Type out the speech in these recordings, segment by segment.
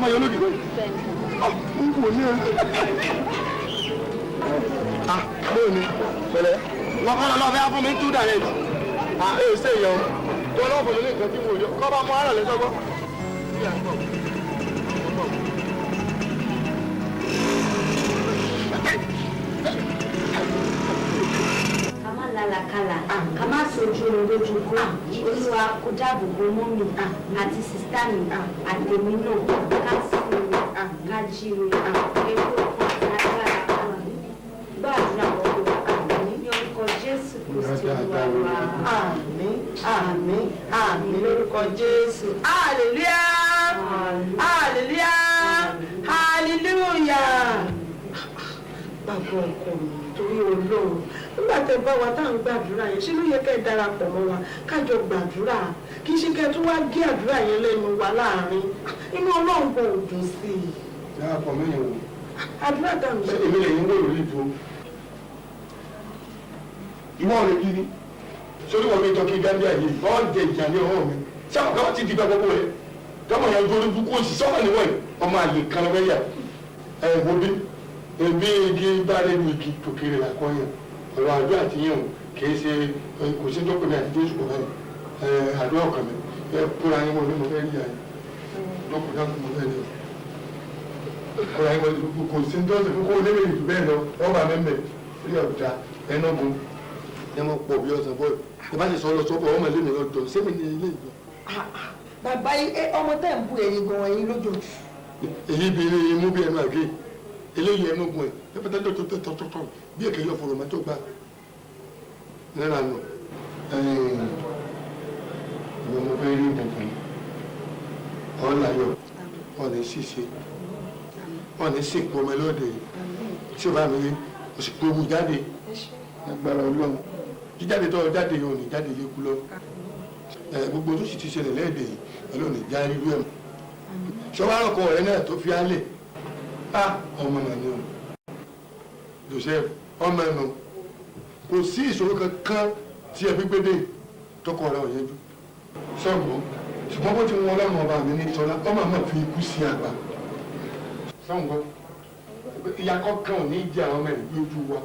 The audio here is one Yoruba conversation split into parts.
Ọmọ yẹn olódì lóyún. N kò ní ẹ. Ah, bóyá ni pẹ̀lẹ́. Wọ́n kọ́ lọ́ọ́ fẹ́ fún mi tú direct. Ah, èyí ṣe èèyàn. Tó lọ́ọ́ fún mi ní nǹkan tí mo yọ. Kọ́ bá mọ ara lẹ sọ́gbọ́. Ká má lálàkàlà, ká má sojú oorun lójú kó. Olúwa kó dáàbò bo mọ́mì àti sister mi àtèmi náà, ká sí oore, ká jí oore, epo kan àti agbára kan gbàdúrà gbogbo ní orúkọ Jésù Kristi Olúwa wa. Àmín, àmín, àmín lórúkọ Jésù. Hallelujah, hallelujah, hallelujah. Bàbá ọkọ mi, torí Ọlọ́run, nígbà tẹ́ bá wa tá à ń gbàdúrà yẹn, ṣé ló yẹ kẹ́ ẹ darapọ̀ mọ́ wa kájọ gbàdúrà? Kì í ṣe kẹ́ ẹ tún wá gé àdúrà yẹn lẹ́nu wa láàrin. Inú Ọlọ́run kò dùn sí i. Darapọ̀ mẹ́yìn wò. Àdúrà tá à ń Ṣé gbà. èmi lè yín wò lórí ìdúró? Ìwọ rẹ̀ kí ni? Sórí wọn mi jọ kí Gambia yìí, wọ́n jẹ ìjà ní ọwọ́ mi. Sáwọn kan ti di bá gbogbo rẹ̀. Tọ́mọ̀ yẹn ojú orí kó sì sọ́mọ̀ níwọ̀n yìí. Ọmọ àlè kan lọ́wọ́ yà. Ẹ wo bí ebi igi bá lẹ́nu igi tòkèrè làkọ́ yẹn. Ọ̀rọ̀ àdúrà ti yẹn o, kì í ṣe kò sí tó pè mí àti Jésù kò báyìí. Ẹ àdúrà ọkàn mi, ẹ kóra yín wọlé mo fẹ́ rí yà yín. Lọ́kùnrin náà mo fẹ́ rí yà. Kóra yín wọlé kò sí tó ṣe fún kó lé mi jù bẹ́ẹ̀ lọ, ọba mẹ́mẹ́ rí ọ̀dà ẹnọ́gun. Ẹ mọ̀ pọ̀ bí ọ̀sán bọ́ọ̀. Ẹ bá sì sọ lọ sọ́pọ̀ ọmọ ilé mi lọ́dọ̀, sẹ́mi ní ilé ìjọ. Bàbá ọmọ tẹ́ ń bú ẹ̀yin gan-an ẹ̀yin lójoojú. Èyí bí ilé imú bí ẹnu àgé, eléyìí ẹnu gun ẹ̀, pẹ́pẹ́tẹ́ tó bí èké yọ fọlọ́mọ tó gbà. Náírà nù, ìwọ mo fẹ́ rí ìbùkún, ọ̀làyọ̀, ọ̀nà ṣíṣe, ọ̀nà sìnkú ọmọ ẹlọ́dẹ yìí. Tí o bá mi rí, o sì gbógun jáde, agbára Ọlọ́run. Jíjáde tó jáde yìí ò ní jáde lékú lọ. Gbogbo tó sì ti ṣẹlẹ̀ lẹ́ẹ̀dẹ̀ yìí, Ọlọ́run ní já rírú ẹ̀ mọ́. Ṣọwọ́ àròkọ rẹ náà tó fi álẹ̀. Á ọmọ mà ní o. Joseph ọmọ ẹnu. Kò sí ìṣòro kankan tí ẹ fi gbé dé tọkọ rẹ ò yẹjú. Sọ̀gbọ́n ṣùgbọ́n bó ti wọn Ọlọ́run ọba mi ní Sọlá, ọmọ àmọ́ fi ikú sí àgbà. Sọ̀gbọ́n ìyá kọ̀ọ̀kan ò ní jẹ́ àwọn ọmọ ẹ̀ lójú wa.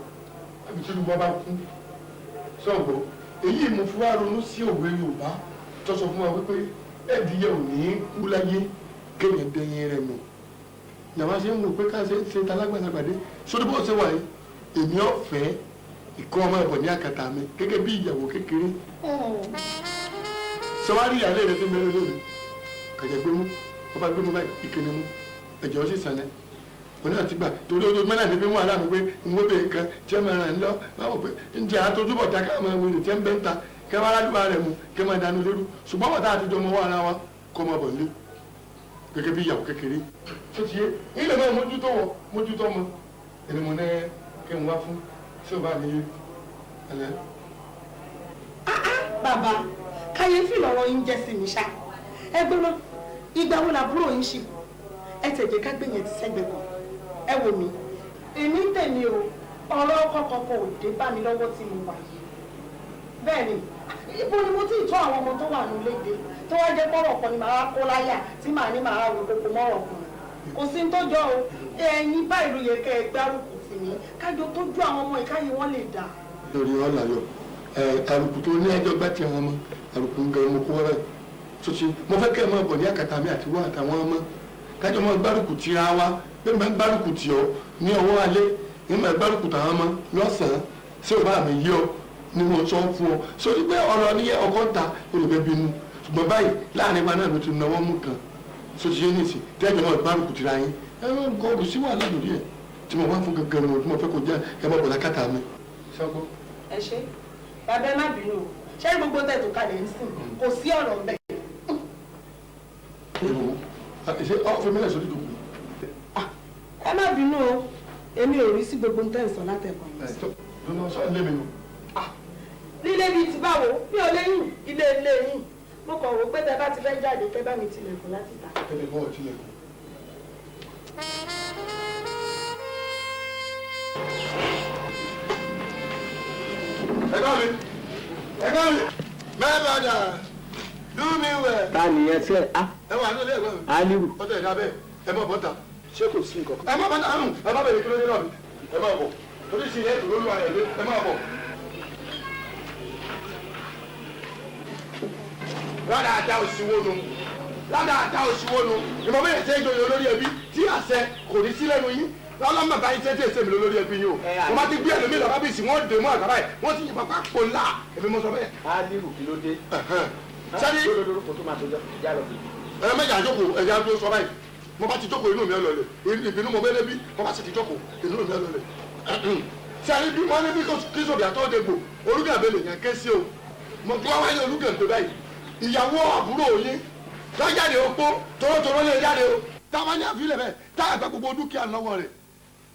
Àbí tí olúwa bá kú. Sọ̀gbọ́n èyí mo fi wá ronú sí òwe Yorùbá tó sọ fún wa wípé ẹ̀dìyẹ ò ní kú láyé kéèyàn dẹyin rẹ̀ nù. Yàrá ṣe ń wò pé ká ṣe ń ṣe talágbàlagbà dé. Sórí bó ṣe wà yìí, èmi ọ̀fẹ́ ìkọ́ ọmọ ẹ̀bọ̀ ní àkàtà mi gẹ́gẹ́ bí ìyàwó kékeré. Ṣé wàá rí ìyàlẹ́ rẹ tí mẹ́rin lónìí? Kàjẹ́ gbé mú, ọba gbé mú báyìí, ìkíni mú, ẹ̀jẹ̀ ó sì sàn lẹ́. Òun náà ti gbà torí ojoojúmọ́ náà ní fi mú àlá mi pé n ó bèè kan tí ẹ máa ràn lọ báwo pé ǹjẹ́ àtọ́júbọ̀ ta ká máa wèrè tí ẹ ń bẹ́ ń ta kí ẹ máa rádùn rẹ̀ mu kí ẹ máa dànù lérú ṣùgbọ́n wọ́n tá àtijọ́ mọ́ wọ́n ara wa kọ́ máa bọ̀ nílé gẹ́gẹ́ bí ìyàwó kékeré. Tó ti yé ilé náà mójútó wọ mójútó mọ èmi mo ní kí n wá fún ṣé o bá mi yé ẹlẹ. Bàbá, kàyéfì lọ̀rọ̀ yín jẹ́ sí mi ṣá. Ẹ gbọ́dọ̀ ìgbà wo làbúrò yín ṣe ẹ tẹ̀jẹ̀ ká gbé yẹn ti sẹ́gbẹ̀ẹ́ kan. Ẹ wò mí, èmi ń tẹ̀lé o, ọ̀rọ̀ ọkọ kankan ò dé bá mi lọ́wọ́ tí mo wà yìí. Bẹ́ẹ̀ ni, ibo ni mo ti tọ́ àwọn ọmọ tó wà nílé dé tó wá jẹ́ pọ́rọ̀ kan ni màá kó láyà tí màá ní màá wò kókó mọ́rọ̀ kan. Kò sí ní tó jọ o, ẹ̀yin báyìí ló yẹ kẹ́ ẹ gbárùkù tì mí kájọ tójú àwọn ọmọ ìkáyé wọn lè dà. Lórí ọ̀làyọ̀ ẹ àrùkù tó ní ẹjọ́ gbá ti àwọn ọmọ àrùkù ń gẹ ọmọ kó wọ́rẹ́ tó ti mo fẹ́ kẹ́ ẹ máa bọ̀ ní àkàtà mi àti wọ́n àtàwọn ọmọ kájọ máa gbárùkù tira wa bí mo bá ń gbárùkù tì ọ́ ní ọwọ́ alẹ́ ní mo gbárùkù tàwọn ọmọ lọ́sàn-án ṣé o bá mi yí ọ ni mo sọ fún ọ sórí pé ọ̀rọ̀ ní ọkọ̀ ń ta olùgbé bínú ṣùgbọ́n báyìí láàrin wa náà ló ti náwó mú kan sóti yé nìsín tẹ́jọ́ máa gbárùkù tira yín ẹ ló ń kọ́ sí wàhálà lórí ẹ̀ tí mo wá fún gangan ni mo fẹ́ kó jẹ́ ẹ má bọ̀ lákàtà mi. Ẹ ṣe bàbá ẹ má bínú o, ṣé gbogbo tẹ̀ tó kalẹ̀ ń sìn kò sí ọ̀rọ̀ ń bẹ̀. Ṣé ọ fún mi lẹ́sọ̀ dídùn kù? Ẹ má bínú o, èmi ò rí sí gbogbo ń tẹ̀sán látẹ̀kọ̀ yìí. Lọ́nà sọ ilé mi nù. Lílé bíi ti báwo, mi ò léyìn ilé ilé yìí. Mo kàn wò pé tẹ bá ti fẹ́ jáde kẹ́ bá mi tilẹ̀kùn láti ta. Ẹ lè bọ́ ọ tilẹ̀kùn. Ẹ̀gbọ́n mi, my brother, do me well. Ta nìyẹn sẹ́? Ẹ wà ní ilé ẹ̀gbọ́n mi. Aliru. Ọjọ́ ìdá bẹ́ẹ̀, Ẹ má bọ̀ ta. Ṣé kò sí nǹkan kan? Ẹ má bọ̀ ta, ẹ má bẹ̀rẹ̀ kí ló dé náà mi. Ẹ má bọ̀. Torí sí ilé ìdúró lóra ẹ̀ lé, ẹ má bọ̀. Ládàá àdá òsìwò nu. Ládàá àdá òsìwò nu. Ìmọ̀ bẹ́ẹ̀ ṣe é joyè olórí ẹbí tí àṣẹ kò ní sí lẹ́nu yín. Ọlọ́mọ bá yín tẹ́tí èsè mi lórí ẹbí yín o. Mo bá ti gbé ẹlòmíì lọ kábíyèsí wọ́n dè mọ́ àgbàrá ẹ̀ wọ́n ti yìnbọn pápó ńlá èmi mo sọ bẹ́ẹ̀. Á lérò kí ló dé. Sẹ́ni. Lódodo kò tó máa tó já lọ. Ẹ mẹ́jà jókòó ẹ̀yà tó sọ báyìí. Mo bá ti jókòó inú mi ẹ lọlẹ̀. Ìbínú mo bẹ́ẹ̀ débi mo bá sì ti jókòó inú mi ẹ lọlẹ̀. Sẹ́ni bí wọ́n ní bí kí sọ̀bìà tó dégbò Olúgànbẹ lè yàn ké sí o. Mo kí wọ́n wáyé Olúgànbẹ báyìí. Ìyàwó àbúrò yín lọ́jáde opó torótoró lè jáde o. Táwọn ní àfilẹ̀ bẹ́ẹ̀ táwọn àgbà gbogbo dúkìá lọ́wọ́ rẹ̀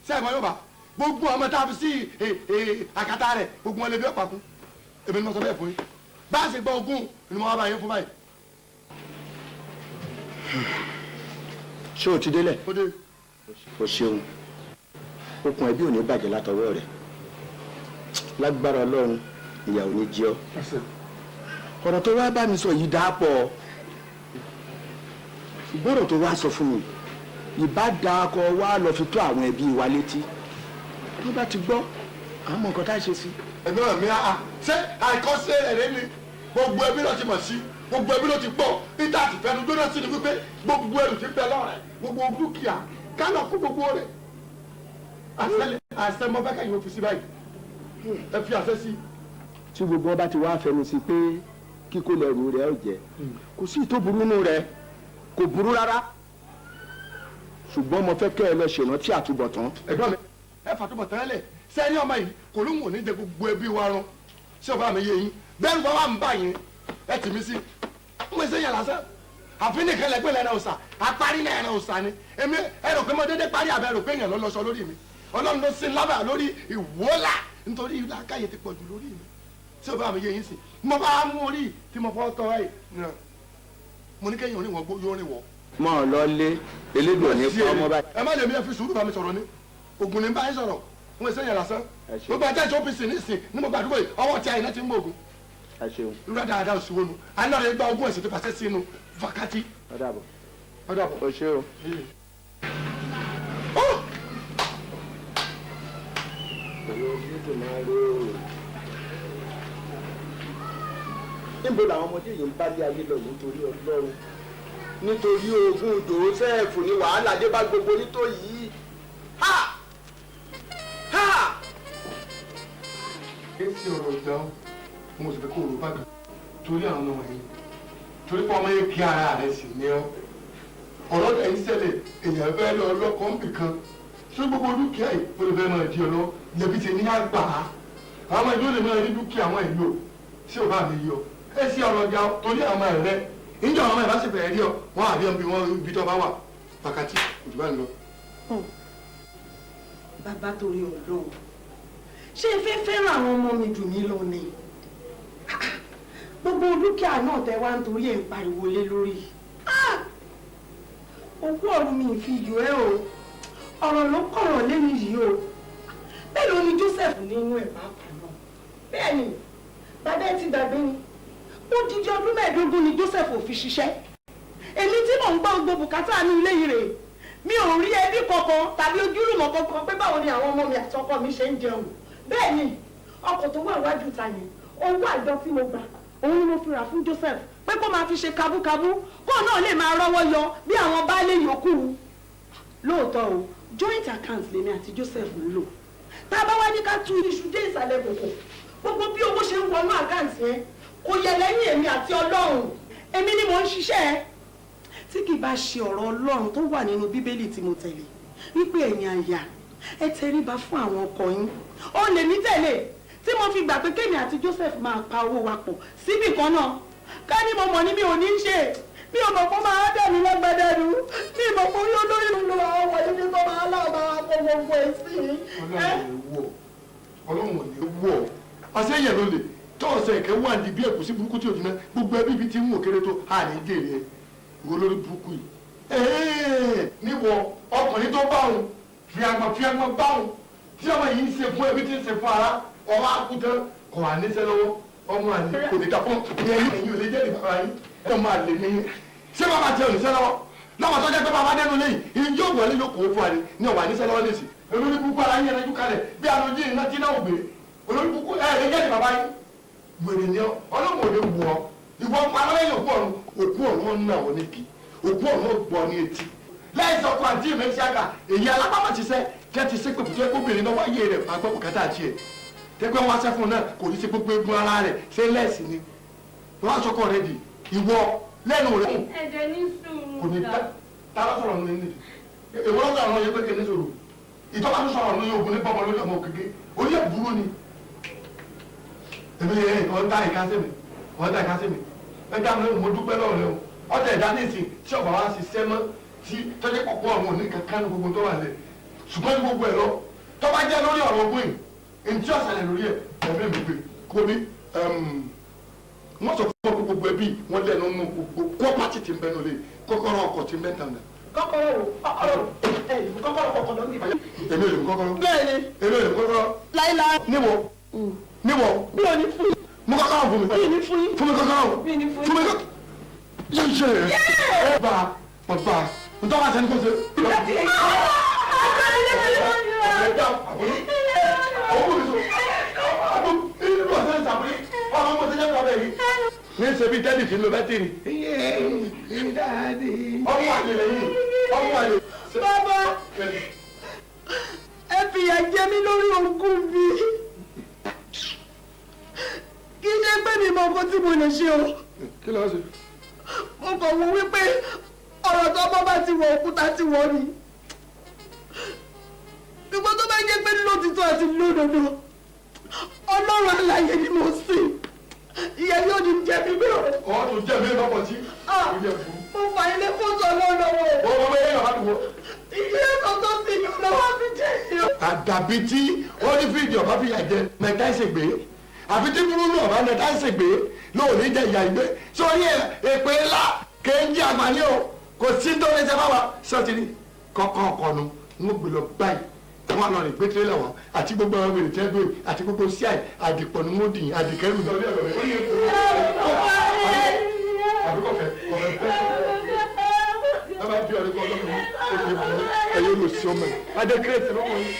sẹ́yìn yóò bá gbogbo ọmọ tá a fi sí àkàtà rẹ̀ gbogbo wọn lè bí ọ̀pá kú. Èmi ni mo sọ bẹ́ẹ̀ fún yín. Bá a sì gbọ́ ogún ni mo wá bá yín fún báyìí. Ṣé o ti délẹ̀? Ó dé. O ṣeun. Okùn ẹbí ò ní bàjẹ́ látọwọ́ rẹ̀. Lágbára Ọlọ́run, ìyà ò ní jẹ ọ́. Ọ̀rọ̀ tó wá bá mi sọ yìí dáa pọ̀. Ìgbọ́rọ̀ tó wá sọ fún mi, ìbá dáa kọ wá lọ fi tó àwọn ẹbí wa létí. Tó bá ti gbọ́, àwọn nǹkan tá a ṣe sí. Ẹ̀gbọ́n mi á ṣé àìkọ́sí rẹ̀ ni gbogbo ẹbí ló ti mọ̀ sí, gbogbo ẹbí ló ti gbọ́. Peter àti fẹnu jóná sí ni wípé gbogbo ẹrù ti bẹ lọ́rẹ̀, gbogbo dúkìá ká lọ kó gbogbo rẹ̀. Àṣẹ mọ bẹ́ẹ̀ kẹ́yìn òfìsí báyìí. Ẹ fi àṣẹ sí. Tí gbogbo ọba ti wá fẹnu sí pé kíkó lẹ́rù rẹ̀ ó jẹ́, kò sí ìtò burú nù rẹ̀, kò burú rárá. Ṣùgbọ́n mo fẹ́ kẹ́ ẹ lọ ṣèrántí àtúbọ̀tán. Ẹ̀gbọ́n mi, ẹ fàtúbọ̀tán lẹ̀. Sẹ́ni ọmọ yìí kò ló ń wò ní jẹ gbogbo ẹbí wa run. Ṣé ọba mi yé yín? Bẹ́ẹ̀ni bá wà ń bà yín, ẹ tì mí sí. Mo ṣe yàn lásán. Àfi nìkan lẹ́gbẹ́ lẹ́ran ọ̀sà, apárí náà ẹran ọ̀sà ni. Èmi ẹ rò pé mo dédé parí àbẹ̀ rò pé èèyàn ló lọ sọ lórí mi. Ọlọ́run ló sin lábà lórí ìwọ́là nítorí làákàyè ti pọ̀ jù lórí mi. Ṣé ọba mi yé yín sí? Mo bá mú orí tí mo fọ́ tọ́ ẹ̀. Mo ní kẹ́yìn oníwọ̀n gbó yóò rìn wọ̀. Mọ ọ lọ lé elédùn ní fún ọmọ báyìí. Ẹ má lè mi ẹ fi sùúrù bá mi sọ̀rọ̀ ni. Ògùn ní bá yín sọ̀rọ̀. Wọ́n ṣe yàn lásán. Gbogbo ajá ìṣó OPC nísìn ní mo gbàdúgbò yìí ọwọ́ tí àyìnlá ti ń gbòògùn. Ẹ ṣeun. Irú dáadáa òsì wọnú. Àná rẹ̀ gba ogún ẹ̀sìn tó fàṣẹ sínú fàkàtì. Ó dàbọ̀. Ó dàbọ̀. O ṣé o. Níbo làwọn ọmọdé yìí ń bá lé ayé lọ yìí nítorí Ọlọ́run? Nítorí ogún Jòsẹ́fù ni wàhálà dé bá gbogbo nítorí yìí. Ha! Ha! Èsì ọ̀rọ̀ ìjà ó, mo sì fẹ́ kó o bá kan torí àwọn ọmọ yìí. Torí pé ọmọ yẹn kí ara rẹ̀ sì ní ọ́. Ọ̀rọ̀ tẹ̀ ń ṣẹlẹ̀ èèyàn fẹ́ lọ lọ́kọ̀ ń bì kan. Ṣé gbogbo dúkìá yìí ó lè fẹ́ máa di ọlọ́? Lẹ́bi ti ní àgbà á. Àwọn ọmọ ìlú lè máa rí dúkìá àwọn ìlú. Ṣé o bá mi yọ? Èsì ọ̀rọ̀ ìjà torí àwọn ọmọ rẹ̀. Ìjọ àwọn ọmọ ìbá sì fẹ́ rí ọ, wọ́n àbí ọmọ wọn ibi tó bá wà. Pàkàtí, òjò bá ń lọ. Bàbá torí Ọlọ́run, ṣé ẹ fẹ́ fẹ́ràn àwọn ọmọ mi jù mí lọ ni? Gbogbo dúkìá náà tẹ wá nítorí ẹ̀ ń pariwo lé lórí. Òkú ọ̀run mi fi yọ ẹ́ o, ọ̀rọ̀ ló kọ̀rọ̀ lẹ́nu yìí o. Bẹ́ẹ̀ ló ní Joseph nínú ẹ̀ pàápàá náà. Bẹ́ẹ̀ ni, bàbá ẹ ti gbàgbé ni. Ó dídí ọdún 15 ni Joseph ò fi ṣiṣẹ́. Èmi tí mò ń gbọ́ gbogbo bùkátà ní ilé yìí rèé. Mi ò rí ẹbí kankan tàbí ojúlùmọ̀ kankan pé báwo ni àwọn ọmọ mi àti ọkọ mi ṣe ń jẹun. Bẹ́ẹ̀ ni, ọkọ̀ tó wà wájú ta yẹn, owó àjọ tí mo gbà, òun ni mo fi rà fún Joseph pé kó máa fi ṣe kabúkabú, kó náà lè máa rọ́wọ́ yọ bí àwọn baálé yòókù. Lóòótọ́ o, joint account lèmi àti Joseph ń lò. Tá a bá wá ní ká tú iṣu dé ìsàlẹ̀ kòkò, gbogbo bí owó ṣe ń wọnú àkáǹtì yẹn kò yẹ lẹ́yìn èmi àti Ọlọ́run. Èmi ni mò ń ṣiṣẹ́. Tí kì í bá ṣe ọ̀rọ̀ Ọlọ́run tó wà nínú Bíbélì tí mo tẹ̀lé, wípé ẹ̀yin àyà ẹ tẹríba fún àwọn ọkọ yín. Ó lè mí tẹ̀lé tí mo fi gbà pé kémi àti Joseph máa pa owó wa pọ̀ síbì kan náà. Ká ní mo mọ̀ ní mi ò ní ṣe. Mi ò mọ̀ pé máa dà mí lágbàdàrú. Mi mọ̀ pé orí olórí ló máa wọlé ní tó máa láwọn máa kó gbogbo ẹ̀ sí. Ọlọ́run ò ní wọ̀ ọ́. Àṣẹ yẹn ló lè tọ́ ọ̀sẹ̀ ìkẹ́ wà ní bí ẹ̀kúsí burúkú tí ò jiná gbogbo ẹbí ibi tí ń wò kéré tó à ní jèrè ẹ̀ ìwọ lórí burúkú yìí. Níwọ ọkùnrin tó bá òun fìyàgbọ́n bá òun tí ọmọ yìí ń ṣe fún ẹbí tí ń ṣe fún ara ọwọ́ akútán kò wà níṣẹ́ lọ́wọ́ ọmọ àlè kò ní ta fún ẹ̀yìn ẹ̀yìn ò lè jẹ́ ìbára yín ọmọ àlè ní ṣé bàbá tiẹ̀ ò níṣẹ́ lọ́wọ́ Lọ́wọ́ tó jẹ́ pé bàbá dẹnu lẹ́yìn ìyí yóò wọlé yóò kó fún wa ní ọ̀wà níṣẹ́ lọ́wọ́ lẹ́sìn. Olórí burúkú ara yín ẹranjú kalẹ̀ bí alójú iná tí náà gbé. Olórí burúkú ẹ̀ ẹ̀ jẹ́ bàbá yín. Wèrè ni ọ, ọlọ́run ò lè wù ọ. Ìwọ alọ́lẹ́yìn òkú ọ̀run, òkú ọ̀run ọ̀nà ọ̀ níbi, òkú ọ̀run ọ̀gbọ́ ní etí. Láì sọ fún àǹtí mi ṣáàkà, èyí alápámọ̀ ti sẹ́, jẹ́ ti sépè fún tókùnrin náà wáyé rẹ̀ fún agbọ́ bùkátà tiẹ̀. Tẹ́gbẹ́ wọn sẹ́ fún un náà kò ní ṣe gbogbo egun ara rẹ̀ ṣé lẹ́ẹ̀sì ni. Wọ́n á sọkọ rẹ̀ di ìwọ lẹ́nu rẹ̀. Ẹ̀jẹ̀ ní sùúrù. Kò ní ta ló sọ̀rọ̀ nínú yìí. Èwo ló sọ̀rọ̀ yẹn pé kí ní sọ̀rọ̀. Ìjọba tó sọ̀rọ̀ nínú ogun ní bọ́mọ lórí ọmọ òkèké. Orí ẹ̀ burú ni. Èmi yẹn ọ̀ ń dá ìka sí mi. Ọ̀ ń dá ìka sí mi. Ẹ dá mi lóhùn mo dúpẹ́ lọ́wọ́ rẹ o. Ọ̀tẹ̀ ìdá ní ìsìn tí ọ̀bà wa ṣiṣẹ́ mọ́ tí tọ́jú pọ̀pọ̀ ọ̀run òní kankan ní gbogbo tó wà lẹ̀. Ṣùgbọ́n ní gbogbo ẹ̀ lọ, tó bá jẹ́ lórí ọ̀rọ̀ ogún yìí, ntí ọ̀sẹ̀lẹ̀ lórí ẹ̀ ẹ̀mí mi gbé. Kò ní wọ́n sọ fún ọkọ̀ gbogbo ẹbí wọ́n lẹ́nu mú gbogbo kọ́pátì tí ń bẹ́nu lé kọ́kọ́rọ́ ọkọ̀ tí ń bẹ́ tàn náà. Kọ́kọ́rọ́ wo kọ́kọ́rọ́ ẹ kọ́kọ́rọ́ kọ̀ọ̀kan ló ń bíbá. Èmi ò lè mú kọ́kọ́rọ́. Bẹ́ẹ̀ni. Èmi ò lè mú kọ́kọ́rọ́. Láíláí. Níbo níbo. Mi ò ní fún yín. Mú kọ́kọ́rọ́ fún mi. Mi ò ní fún yín. Fún mi kọ́kọ́rọ́. Mi ò ní fún yín. Fún mi kọ́kọ́rọ́. Yẹ ṣe é. Bá a bá a ntọ́ bá sẹ́ni kó ṣe. Ní ṣe bí dẹ́dì tí ń lo bẹ́tìrì. Ọmọ àlè lẹ́yìn, ọmọ àlè. Bàbá, ẹ fìyà jẹ mí lórí ogún mi. Kì í ṣe pé mi mọ nǹkan tí mo lè ṣe o. Kí ló ń ṣe? Mo kàn wò wípé ọ̀rọ̀ tó ọmọ bá ti wọ òkúta ti wọ̀ ni. Ṣùgbọ́n tó bá jẹ́ pé lótìtọ́ àti lódodo, Ọlọ́run alààyè ni mo sìn. Ìyá yóò ní jẹ mí bẹ́ẹ̀. Ọ̀ tún jẹ́ mi lọ́pọ̀ tí. Mo fà ilé fóònù Ọlọ́run lọ́wọ́. Wọ́n mọ bẹ́ẹ̀ yàrá dùn wọ́n. Ìyá ẹ̀kọ́ tó sì yàn lọ́wọ́ fi jẹ́ ìyá. Àdàbí tí ó ní fídíò ọba fìyà jẹ mẹ́ta ìṣègbè. Àfi tí burúkú ọba mẹ́ta ìṣègbè lóò ní jẹ ìyá ìgbé. Sórí èpè ńlá kéńjì àgbáyé o kò sí tó lè ṣe fáwa. Sọ́tìrì kọ́kọ́ ọkọ̀nu ń gbé lọ báyìí. Wọ́n lọ rìn gbé tirẹ́là wá àti gbogbo àwọn èrè tẹ́ gbé àti gbogbo síàì àdìpọ̀ ni wọ́n dìyìn àdìkẹ́rù náà. Àbíkọ̀fẹ́ kọ̀fẹ́ fẹ́. Ẹ bá bí ọ̀rẹ́ kọ́ ọlọ́run ó lè bọ̀ ẹ̀yẹ́ olùsí ọmọ ẹ̀. Adé kírètì lọ́wọ́ yìí.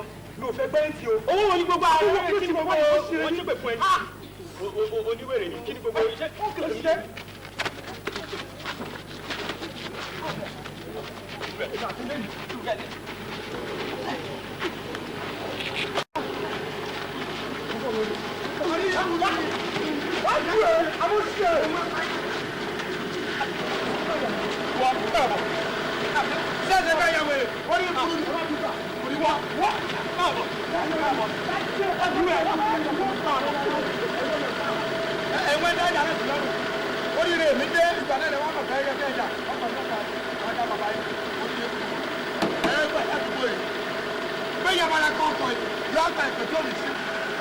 Owó wo ni gbogbo àwọn owó kí ni gbogbo wọn ṣe pè fún ẹ oníwèrè ni kí ni gbogbo iṣẹ́ kí ló ṣiṣẹ́. Oríire mi dé ìgbà náà lè wọ́n mọ̀ fẹ́ kẹ́kẹ́ ìjà ọkọ̀ nípa ọjà bàbá yìí oríire ẹ gbà ládùúgbò yìí gbẹ̀yìn abala kọ̀ọ̀kan yìí yọ àgbà ìpè tó lè sí.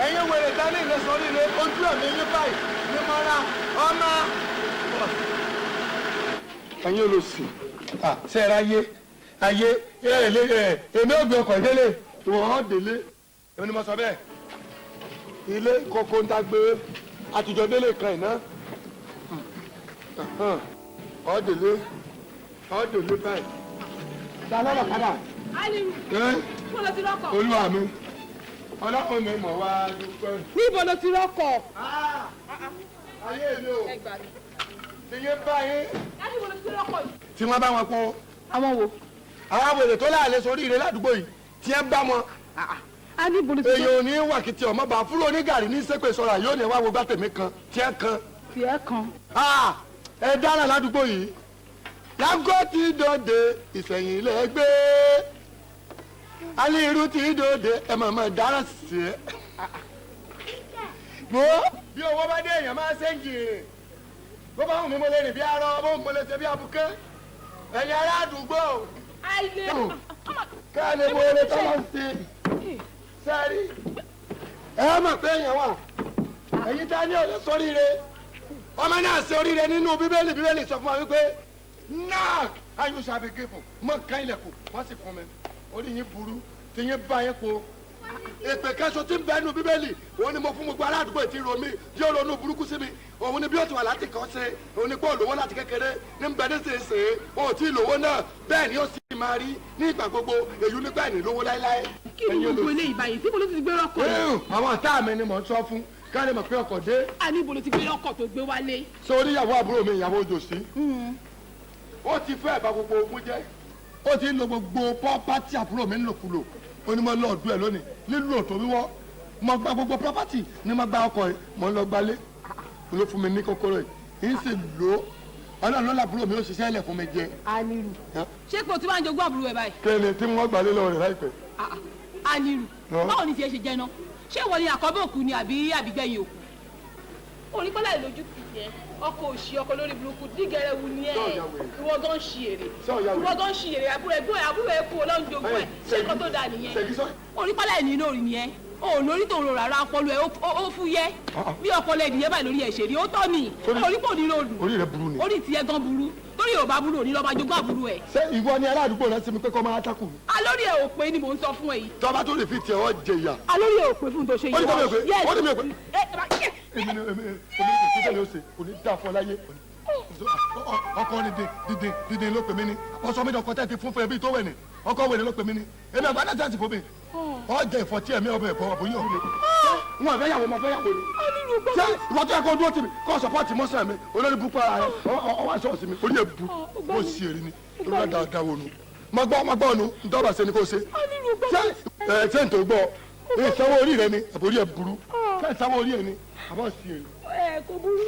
Ẹ̀yin wèrè dání ilé sọ oríire ojú ẹ̀mí yín báyìí ní mo ra ọmọ. Ẹ̀yin olùsìn ṣe é ráyé ayé èmi ò gbé ọkọ̀ ìdílé ìwọ̀n délé èmi ni mo sọ bẹ́ẹ̀ ilé kókó ń ta gbé àtijọ́ délé kan ìná ọ̀dẹ̀lé ọ̀dẹ̀lé báyìí. Ta lọ́dọ̀ padà. Níbo ló ti rọ́kọ̀? Olúwa mi, ọlọ́run mi mọ̀ wá dúpẹ́. Níbo ló ti rọ́kọ̀? Ayé mi o, ti yé báyìí. Níbo ló ti rọ́kọ̀ yìí? Tí wọ́n bá wọn kó. Àwọn wo? Àwọn wèrè tó láàlẹ́ sórí ire ládùúgbò yìí, tí ẹ bá wọn. A ní ibo ló ti rọ́kọ̀? Èyàn ò ní wà kìtì ọmọ bá fúlò onígàrí ní sépè sọ̀rọ̀ yóò ní wá wo gbá tèmi kan, tí ẹ kan. Tí ẹ kan. Ẹ dára ládùúgbò yìí. Lágó ti dòde ìsẹ̀yìn ilẹ̀ gbé. Alírú ti dòde ẹ mọ̀mọ́ dára sí ẹ. Wo bí owó bá dé èèyàn máa ṣe ń jìnrìn. Bó bá wù mí mo lè rìn bí arọ, bó wù mí mo lè ṣe bí abuké. Ẹ̀yin ará àdúgbò. Ká lè mo lè tọ́lọ́ sí. Sẹ́rí. Ẹ mọ̀ pé èèyàn wà. Ẹ̀yin tá ní ọ̀lẹ́ sóríire. Ọmọ náà ṣe oríire nínú Bíbélì. Bíbélì sọ fún wa wípé knock and you shall be given. Mọ kán ilẹ̀kùn, wọ́n sì fún mi. Orí yín burú, tí yín bá yín po. Èpè kẹsàn tí ń bẹ nínú Bíbélì, òun ni mo fún gbogbo aládùúgbò tí ro mi, yóò ronú burúkú sí mi. Òun ni bí ó ti wà láti kàn ṣe, òun ni pé òlówó láti kékeré, ní bẹ nísinsìnyí, òun tí lówó náà, bẹ́ẹ̀ ni ó sì máa rí ní ìgbà gbogbo, èyí nígbà ní lówó láéláé. Kí ni gbogbo eléyìí báyìí? Síbo ló ti gbé rọ́kọ̀ yìí? Àwọn ọ̀tá mi ni mò ń sọ fún, ká lè mọ̀ pé ọkọ̀ dé. A ní ibo ló ti gbé rọ́kọ̀ tó gbé wálé? Sórí ìyàwó àbúrò mi, ìyàwó Òjòsí. Ó ti fẹ́ bá gbogbo ogun jẹ́. Ó ti ń lo gbogbo pọ́pátì àbúrò mi ńlòkulò. Ó ní mo lọ ọdún ẹ lónìí nílùú òtò wíwọ́. Mo gba gbogbo pọ́pátì ni mo gba ọkọ̀ yìí, mo ń lọ gbalé. Ló fún mi ní kọ́kọ́rọ́ yìí. Ń sì lò ó. Ọlọ́run ló làbúrò mi ó ṣiṣẹ́ ilẹ̀ fún mi jẹ. Aliru. Ṣé pé o ti máa ń jogún àbúrò ẹ báyìí? Kí ni tí wọ́n gbalé lọ́wọ́ rẹ̀ láìpẹ́? Aliru, báwo ni tiẹ̀ ṣe jẹ́ náà? Ṣé ìwọ ni àkọ́bí òkú ni àbí àbígbẹ̀yìn òkú? Orí pálá ìlójú ti jẹ́ ọkọ̀ òṣì ọkọ̀ lórí burúkú dígẹrẹwu ni ẹ. Ìwọ gan ṣì èrè. Ìwọ gan ṣì èrè àbúrò ẹ̀gbọ́n ẹ̀ àbúrò ẹ̀ kú ọlọ́njogún ẹ̀. Ṣé nǹkan tó dáa nìyẹn? Orí pálá ẹ̀ nínú òrì nìyẹn. O ò lórí tòun rárá ọpọlọ ẹ ó fúyẹ́. Bí ọpọlọ ẹ̀dìyẹ báyìí lórí ẹ̀ ṣe rí ó tọ́ ni. Orí kò ní lòlù. Orí rẹ burú ni. Orí tiẹ̀ gan burú. Torí ò bá burú òní lọ́ọ́ máa jogún àbúrò ẹ̀. Ṣé ìwọ ni aládùúgbò rẹ sí mi pé kọ́ máa tákù mi? Alórí ẹ̀ ò pé ni mò ń sọ fún ẹ yìí. Tọ́ba tó lè fi tiẹ̀ ọ́ jẹ ìyà. Alórí ẹ̀ ò pé fún tó ṣe yìí. Ó ní kọ́ mi ò pé. Ó ní mi ò pé. Èmi ni èmi kò sí tẹ́lẹ̀ ó ṣe kò ní dá fún ọ láyé. Ọkọ ni dídín dídín ló pè mí ní. Ọsọ mi dọkọ tẹ́ ti fún fún ẹbí tó wẹ̀ ní. Ọkọ wẹ̀ ní ló pè mí ní. Èmi àgbà náà ti fún mi. Ọ jẹ ìfọ̀tí ẹ̀mí ọbẹ̀ ẹ̀kọ́ àbóyún ọ̀hún. Wọn àfẹ́ yàwó mo fẹ́ yàwó ni. Ṣé ìwọ tó yẹ kó dúró tì mí kó sọpọ́ọ̀tì mọ́sán mi olórí bukú ara rẹ ọwọ́ aṣọ ọ̀sìn mi orí ẹ̀ bu ó sì èrè ni olórí dáadáa wo nu. Má gbọ́ nu ntọ́ba ṣe ni kò ṣe. Ṣé ẹ ṣé n tó gbọ́ ìsanwó orí rẹ ni àbórí ẹ̀ burú ṣé ìsanwó orí ẹ ni àbọ̀ sí èrè. Ẹ kò burú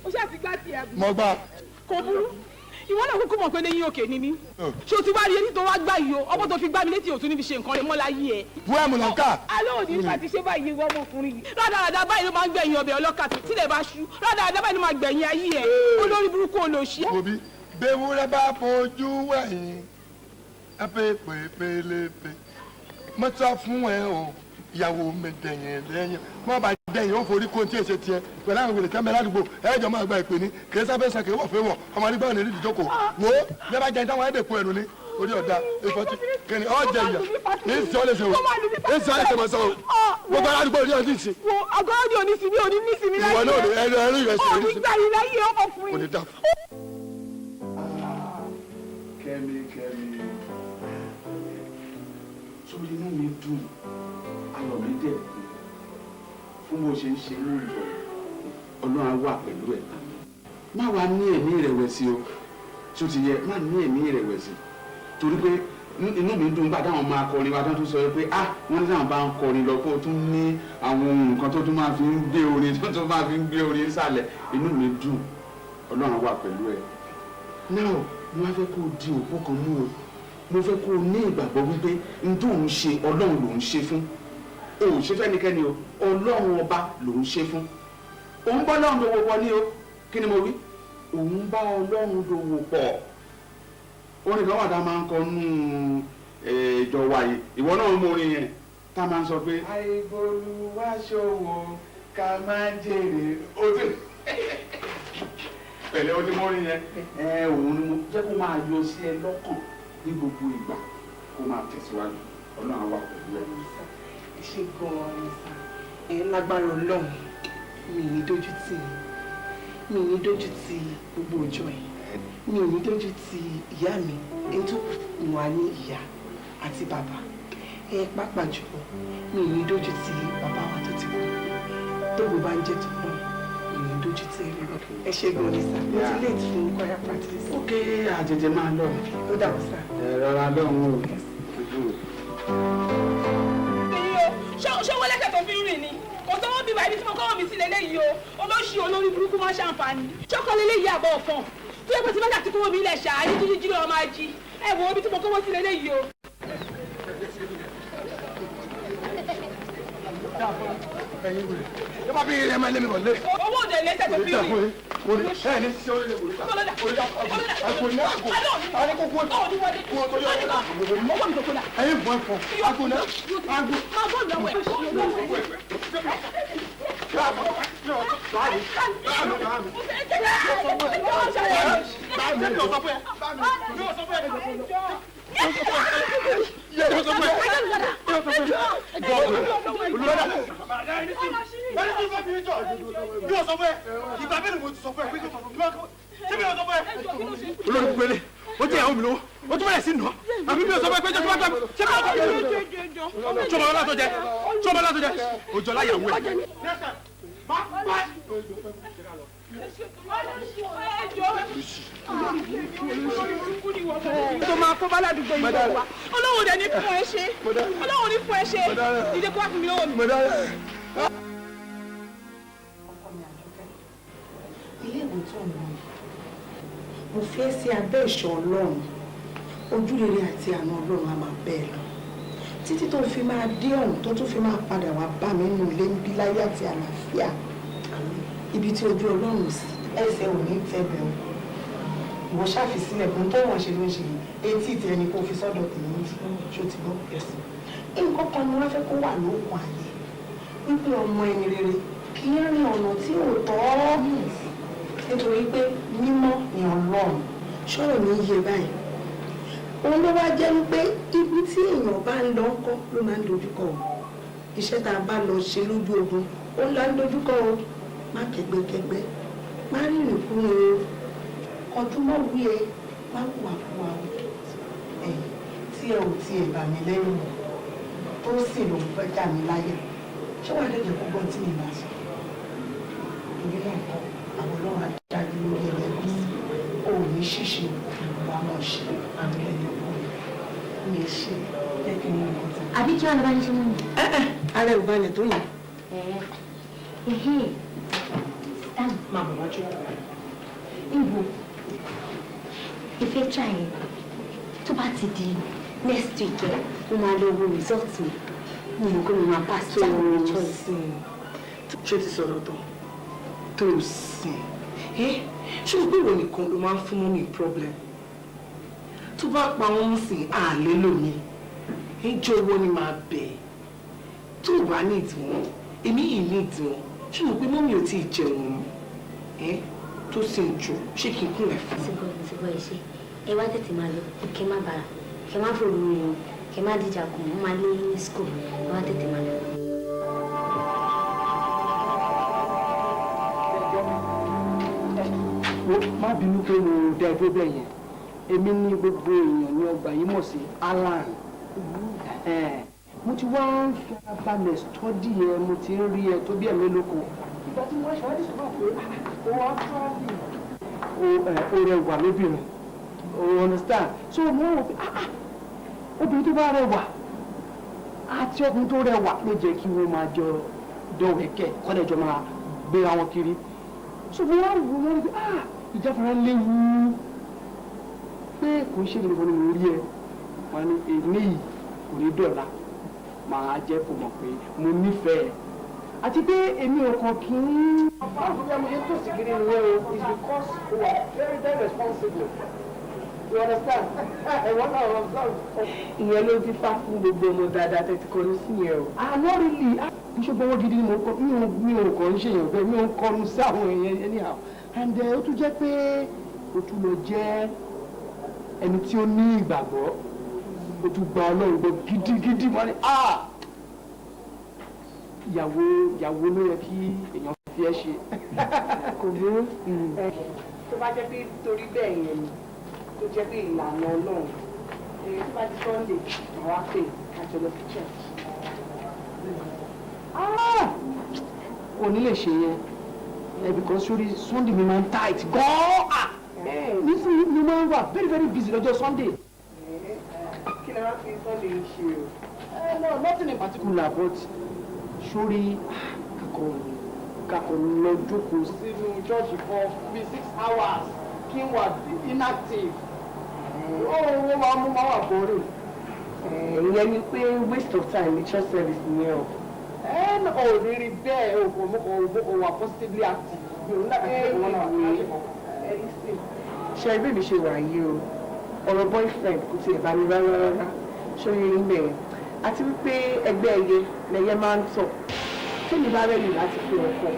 o ṣáà ti gbá tiẹ̀ àbí. Mo gbà. Kò burú ìwọ náà kúkú mọ̀ pé lẹ́yìn òkè ni mí. Ṣé o ti wá rí etí tó wá gbá yìí o ọmọ tó fi gbá mi létí òtún níbi ṣe nǹkan rẹ mọ́ láyé ẹ. Búrẹ́mù ló ń kà. Alẹ́ òní nípa ti ṣe báyìí ìwọ ọmọkùnrin yìí. Rádaràda báyìí ló máa ń gbẹ̀yìn ọbẹ̀ ọlọ́kà tílẹ̀ bá ṣú. Rádaràda báyìí ló máa gbẹ̀yìn ayé ẹ̀. Olórí burúkú olòṣì. Òbí bewúrẹ́ bá fojú wẹ̀yìn ẹ pé pépélépe mo sọ fún ẹ o ìyàwó mi dẹ̀yìn lẹ́yìn mo bá dẹ̀yìn ó forí kó tí èsè tiẹ̀ pẹ̀lú àwọn wèrè tẹ́mbẹ́ ládùúgbò ẹ̀jọ̀ máa gba ìpè ní kì í sábẹ́ sàn kì í wọ̀ fẹ́ wọ̀ ọmọ nígbà òní nídìí jókòó wo bí ẹ bá jẹun táwọn ẹ̀dẹ̀ kú ẹnu ní orí ọ̀dà ìfọ̀tí kìnì ọ̀jẹ̀ ìyà ní sọ lè ṣe o ní sọ lè ṣe mọ̀ sọ o gbogbo aládùúgbò orí ọdún ìsìn. Wo àgọ́ ni òní sinmi òní ní sinmi láyé. Ìwọ náà ní ẹnu ẹnu ìrẹsì òní gbà yín láyé ọmọkùnrin. Kò ní dà. Kẹ́mi Kẹ́mi sórí inú mi dùn ayọ̀ mi dẹ̀ kún fún bó ṣe ń ṣe inú ìjọ Ọlọ́run á wà pẹ̀lú ẹ̀. Má wàá ní ẹ̀mí ìrẹ̀wẹ̀sì o tó ti yẹ má ní ẹ̀mí ìrẹ̀wẹ̀sì torí pé inú mi dùn gbà táwọn máa kọrin wa tó tún sọ pé ah wọ́n ní táwọn bá ń kọrin lọ kó tún ní àwọn nǹkan tó tún máa fi ń gbé orin tó tún máa fi ń gbé orin sàlẹ̀ inú mi dùn Ọlọ́run á wà pẹ̀lú ẹ̀. Now mo wá fẹ́ kó o di òpó kan mú o mo fẹ́ kó o ní ìgbàgbọ́ wípé n tó ń ṣe Ọlọ́run ló ń ṣe fún o ò ṣe fẹ́nikẹ́ni o Ọlọ́run ọba ló ń ṣe fún òun bá Ọlọ́run dòwò pọ̀ ní o kí ni mo wí òun bá Ọlọ́run dòwò pọ̀ orin kan wà tá a máa ń kọ nú ìjọ wa yìí ìwọ náà mú orin yẹn tá a máa ń sọ pé. àìbolúwa ṣòwò ká máa jèrè o ti pẹ̀lẹ́ o ti mú orin yẹn ẹ òun ni mo jẹ́ kó máa yọ sí ẹ lọ́kàn ní gbogbo ìgbà kó máa tẹ̀síwájú Ọlọ́run á wà pẹ̀lú ẹ. Ẹ ṣe gan-an ni sá ẹ lágbára Ọlọ́run mi ní dójú tì mi ní dójú tì gbogbo ọjọ́ ẹ mi ní dójú tì ìyá mi ẹni tó wà ní ìyá àti bàbá ẹ pàápàá jùlọ mi ní dójú tì bàbá wa tó ti kú tó bó bá ń jẹ́ tó náà mi ní dójú tì ẹ lọ. Ẹ ṣe gan-an ni sá mo ti late fún choir practice. Ok àjẹjẹ máa lọ. Ó dàbọ̀ sá. Ẹ rọra lọ́hùn o. Ṣé owó lẹ́sẹ̀ tó fi ń rìn ni kò sówó bíbá ibi tí mo kọ́wọ́ mi sí lélẹ́yìí o olóṣì olórí burúkú máa ṣàǹfààní ṣọ́kọ lélẹ́yìí àbọ̀ ọ̀fọ̀n tó yẹ kó ti bá ti kówó mi ilẹ̀ ṣáá jíjí jíjí lọ́wọ́ máa jí ẹ wo ibi tí mo kọ́wọ́ sí lélẹ́yìí o. Owó òde lẹ́sẹ̀ tó fi rìn. Olórí gbélé ó jẹ́ ìyàwó mi lówó ó tún bẹ̀rẹ̀ sí nà àbí mi ò sọ fún ẹ pé jọ́ tó bá gbà ṣé mi ò sọ fún ẹ ṣọmọ ọlá tó jẹ ṣọmọ ọlá tó jẹ òjò láyàwó ẹ. Tó máa kó bá ládùúgbò yìí bọ̀ wá. Ọlọ́run dẹ̀ ní fún ẹ ṣe. Ọlọ́run ní fún ẹ ṣe. Ìdè kó wá fún mi lọ́wọ́ mi. Ilé ìwé tó ń lọ yìí, mo fi ẹ́ sí abẹ́ ìṣọ́ Ọlọ́run. Ojúrere àti àánú Ọlọ́run á máa bẹ́ ẹ lọ títí tó fi máa dé ọ̀hún, tó tún fi máa padà wá bá mi nínú ilé ń bí láyé àti àlàáfíà. Ibi tí ojú Ọlọ́run sí, ẹsẹ̀ ò ní tẹ̀bẹ̀ o. Ìwọ ṣàfisílẹ̀ fún tó wọ́n ṣe ló ń ṣe yìí. Etí ìtẹ̀ ni kò fi sọ́dọ̀ tèmi ń ṣó ti gbọ́. Nǹkan kan ni wọ́n fẹ́ kó wà lókun àyè wípé ọmọ ẹni rere kì í rìn ọ̀nà tí ò tọ́, nítorí pé mímọ́ ni Ọlọ́run. Ṣọ́rọ̀ mi yé báyìí? Òun ló wá jẹ́ wípé ibi tí èèyàn bá ń lọ ńkọ́ ló máa ń dojúkọ o. Iṣẹ́ tá a bá lọ ṣe lójú ogun, ó ń lọ ń dojúkọ o. Má kẹ́gbẹ́kẹ́gbẹ́, má rìnrìn kúrin o, kọjú mọ́ wí ẹ, má hùwàkúwà o. Ẹ̀yìn tí ẹ ò tiẹ̀ bà mí lẹ́rù mọ́ tó sì lòun fẹ́ jà mí láyà, ṣé wàá dẹ̀jẹ̀ kó gbọ́n tí mi bá sọ? Torí náà kọ́ àwọn Ọlọ́run adájú lórí ẹlẹ́gùn sí o ò ní ṣìṣe wà á mọ̀ ṣe àmì ẹ̀yẹ kọ́ mi ṣe jẹ́ kí n mú nǹkan tán. Àbí kí wàá lọ bá ní ṣe mú mi? Ara ẹ̀ ò balẹ̀ tó yẹn. Máa bọ̀ wájú. Ibo ìfẹ́ try yẹn, tó bá ti di next week ẹ̀, mo máa lọ wo result mi. Mo mọ̀ pé mo máa pass Tó down my choice. sìn, ṣé o ti sọ̀rọ̀ tán? Tó sìn ẹ́, ṣé o pé ìwọ nìkan ló máa ń fún mummy problem? Tó bá pa wọ́n sìn àlẹ́ lómi ẹ jọ̀wọ́ ni máa bẹ̀. Tó o bá ní ìdíwọ̀n, èmi yìí ní ìdíwọ̀n. Ṣé o pé mummy ò tí ì jẹun ẹ? Tó sì ń jò, ṣé kí n kúnlẹ̀ fún Ti gbọ́, ti gbọ́, ẹ ṣe. Ẹ wá tètè máa lọ, kí n má bàrà, kí n má fòrò rìn, kí n má dìjà kù, mo máa lé ní school. Ẹ wá tètè máa lọ. Má bínú pé mo dá ẹgbẹ́ bẹ́ẹ̀ yẹn. Èmi ní gbogbo èèyàn ní ọgbà yìí mọ̀ sí Alan. Mo ti wá ń fi ara balẹ̀ study ẹ, mo ti ń rí ẹ tó bí ẹ̀mí lóko. Ìgbà tí mo wá ṣàwádìí sọ̀rọ̀ pé o wá travel, o rẹwà lóbìnrin, o understand? So mo wò pé obìnrin tó bá rẹwà àti ọkùnrin tó rẹwà ló jẹ́ kí wọ́n máa jọ dọ̀wẹ́kẹ̀, kọ́lẹ́jọ máa gbéra wọn kiri. So mo wá wò wọ́n rí pé ìjáfara léwu, pé kò ń ṣe ìdìbò ní mo rí ẹ. Wọn ní èmi yìí kò ní dọ̀la, màá jẹ́ kó mọ̀ pé mo nífẹ̀ẹ́, àti pé èmi ò kàn kí n. Báwo ni mo ṣe tó sì kiri nìyẹn o? It's because you are very, very responsible, you understand? Ẹ̀wọ̀n náà observe. Ìyẹn ló dífá fún gbogbo ọmọ dáadáa tẹ́ ti kọnu sí yẹn o. Ah, not really. Mo ṣe gbọ́wọ́ gidi ni mo kọ́. Mi ò kàn ń ṣèyàn bẹ́ẹ̀, mi ò ń kọnu sí àwọn èèyàn anyhow. And ó tún jẹ́ pé ó tún lọ jẹ́ ẹni tí ó ní ìgbàgbọ́, ó tún gba Ọlọ́run gbọ́ gidigidi. Wọ́n ní ìyàwó ìyàwó ló yẹ kí èèyàn fi ẹ́ ṣe. Kò burú. Tó bá jẹ́ pé torí bẹ́ẹ̀ yẹn ni, tó jẹ́ pé ìlànà Ọlọ́run èyí, tó bá di Sunday, àwa pè kájọ lọ sí church. Kò ní lè ṣe yẹn ẹ, because sórí Sunday mi máa ń tight gan-an. Nísìnyí mi máa ń wà very, very busy lọ́jọ́ Sunday. Kí lè wá fi Sunday yìí ṣe o? No, nothing in particular, but sórí kakọ lọ jókòó sínú church for bíi 6 hours, kí n wà inactive, ó wọ́n máa mú máa wà boring. Ìyẹn ni pé waste of time ní church service nìyẹn o. Ẹ ní ò ní rí bẹ́ẹ̀ o, kò mú kò wà positively active, mi ò ní láti ṣe wọn náà láti kọ̀ọ̀kan. Ṣe ẹbí mi ṣe wà yìí o, ọ̀rọ̀ boyfriend kò tiẹ̀ bá mi rárá rárá. Ṣé oyè ń bẹ̀rẹ̀ àti wípé ẹgbẹ́ ẹyẹ lẹyẹ máa ń tọ̀. Tèmi bá ready láti fi ọkọ,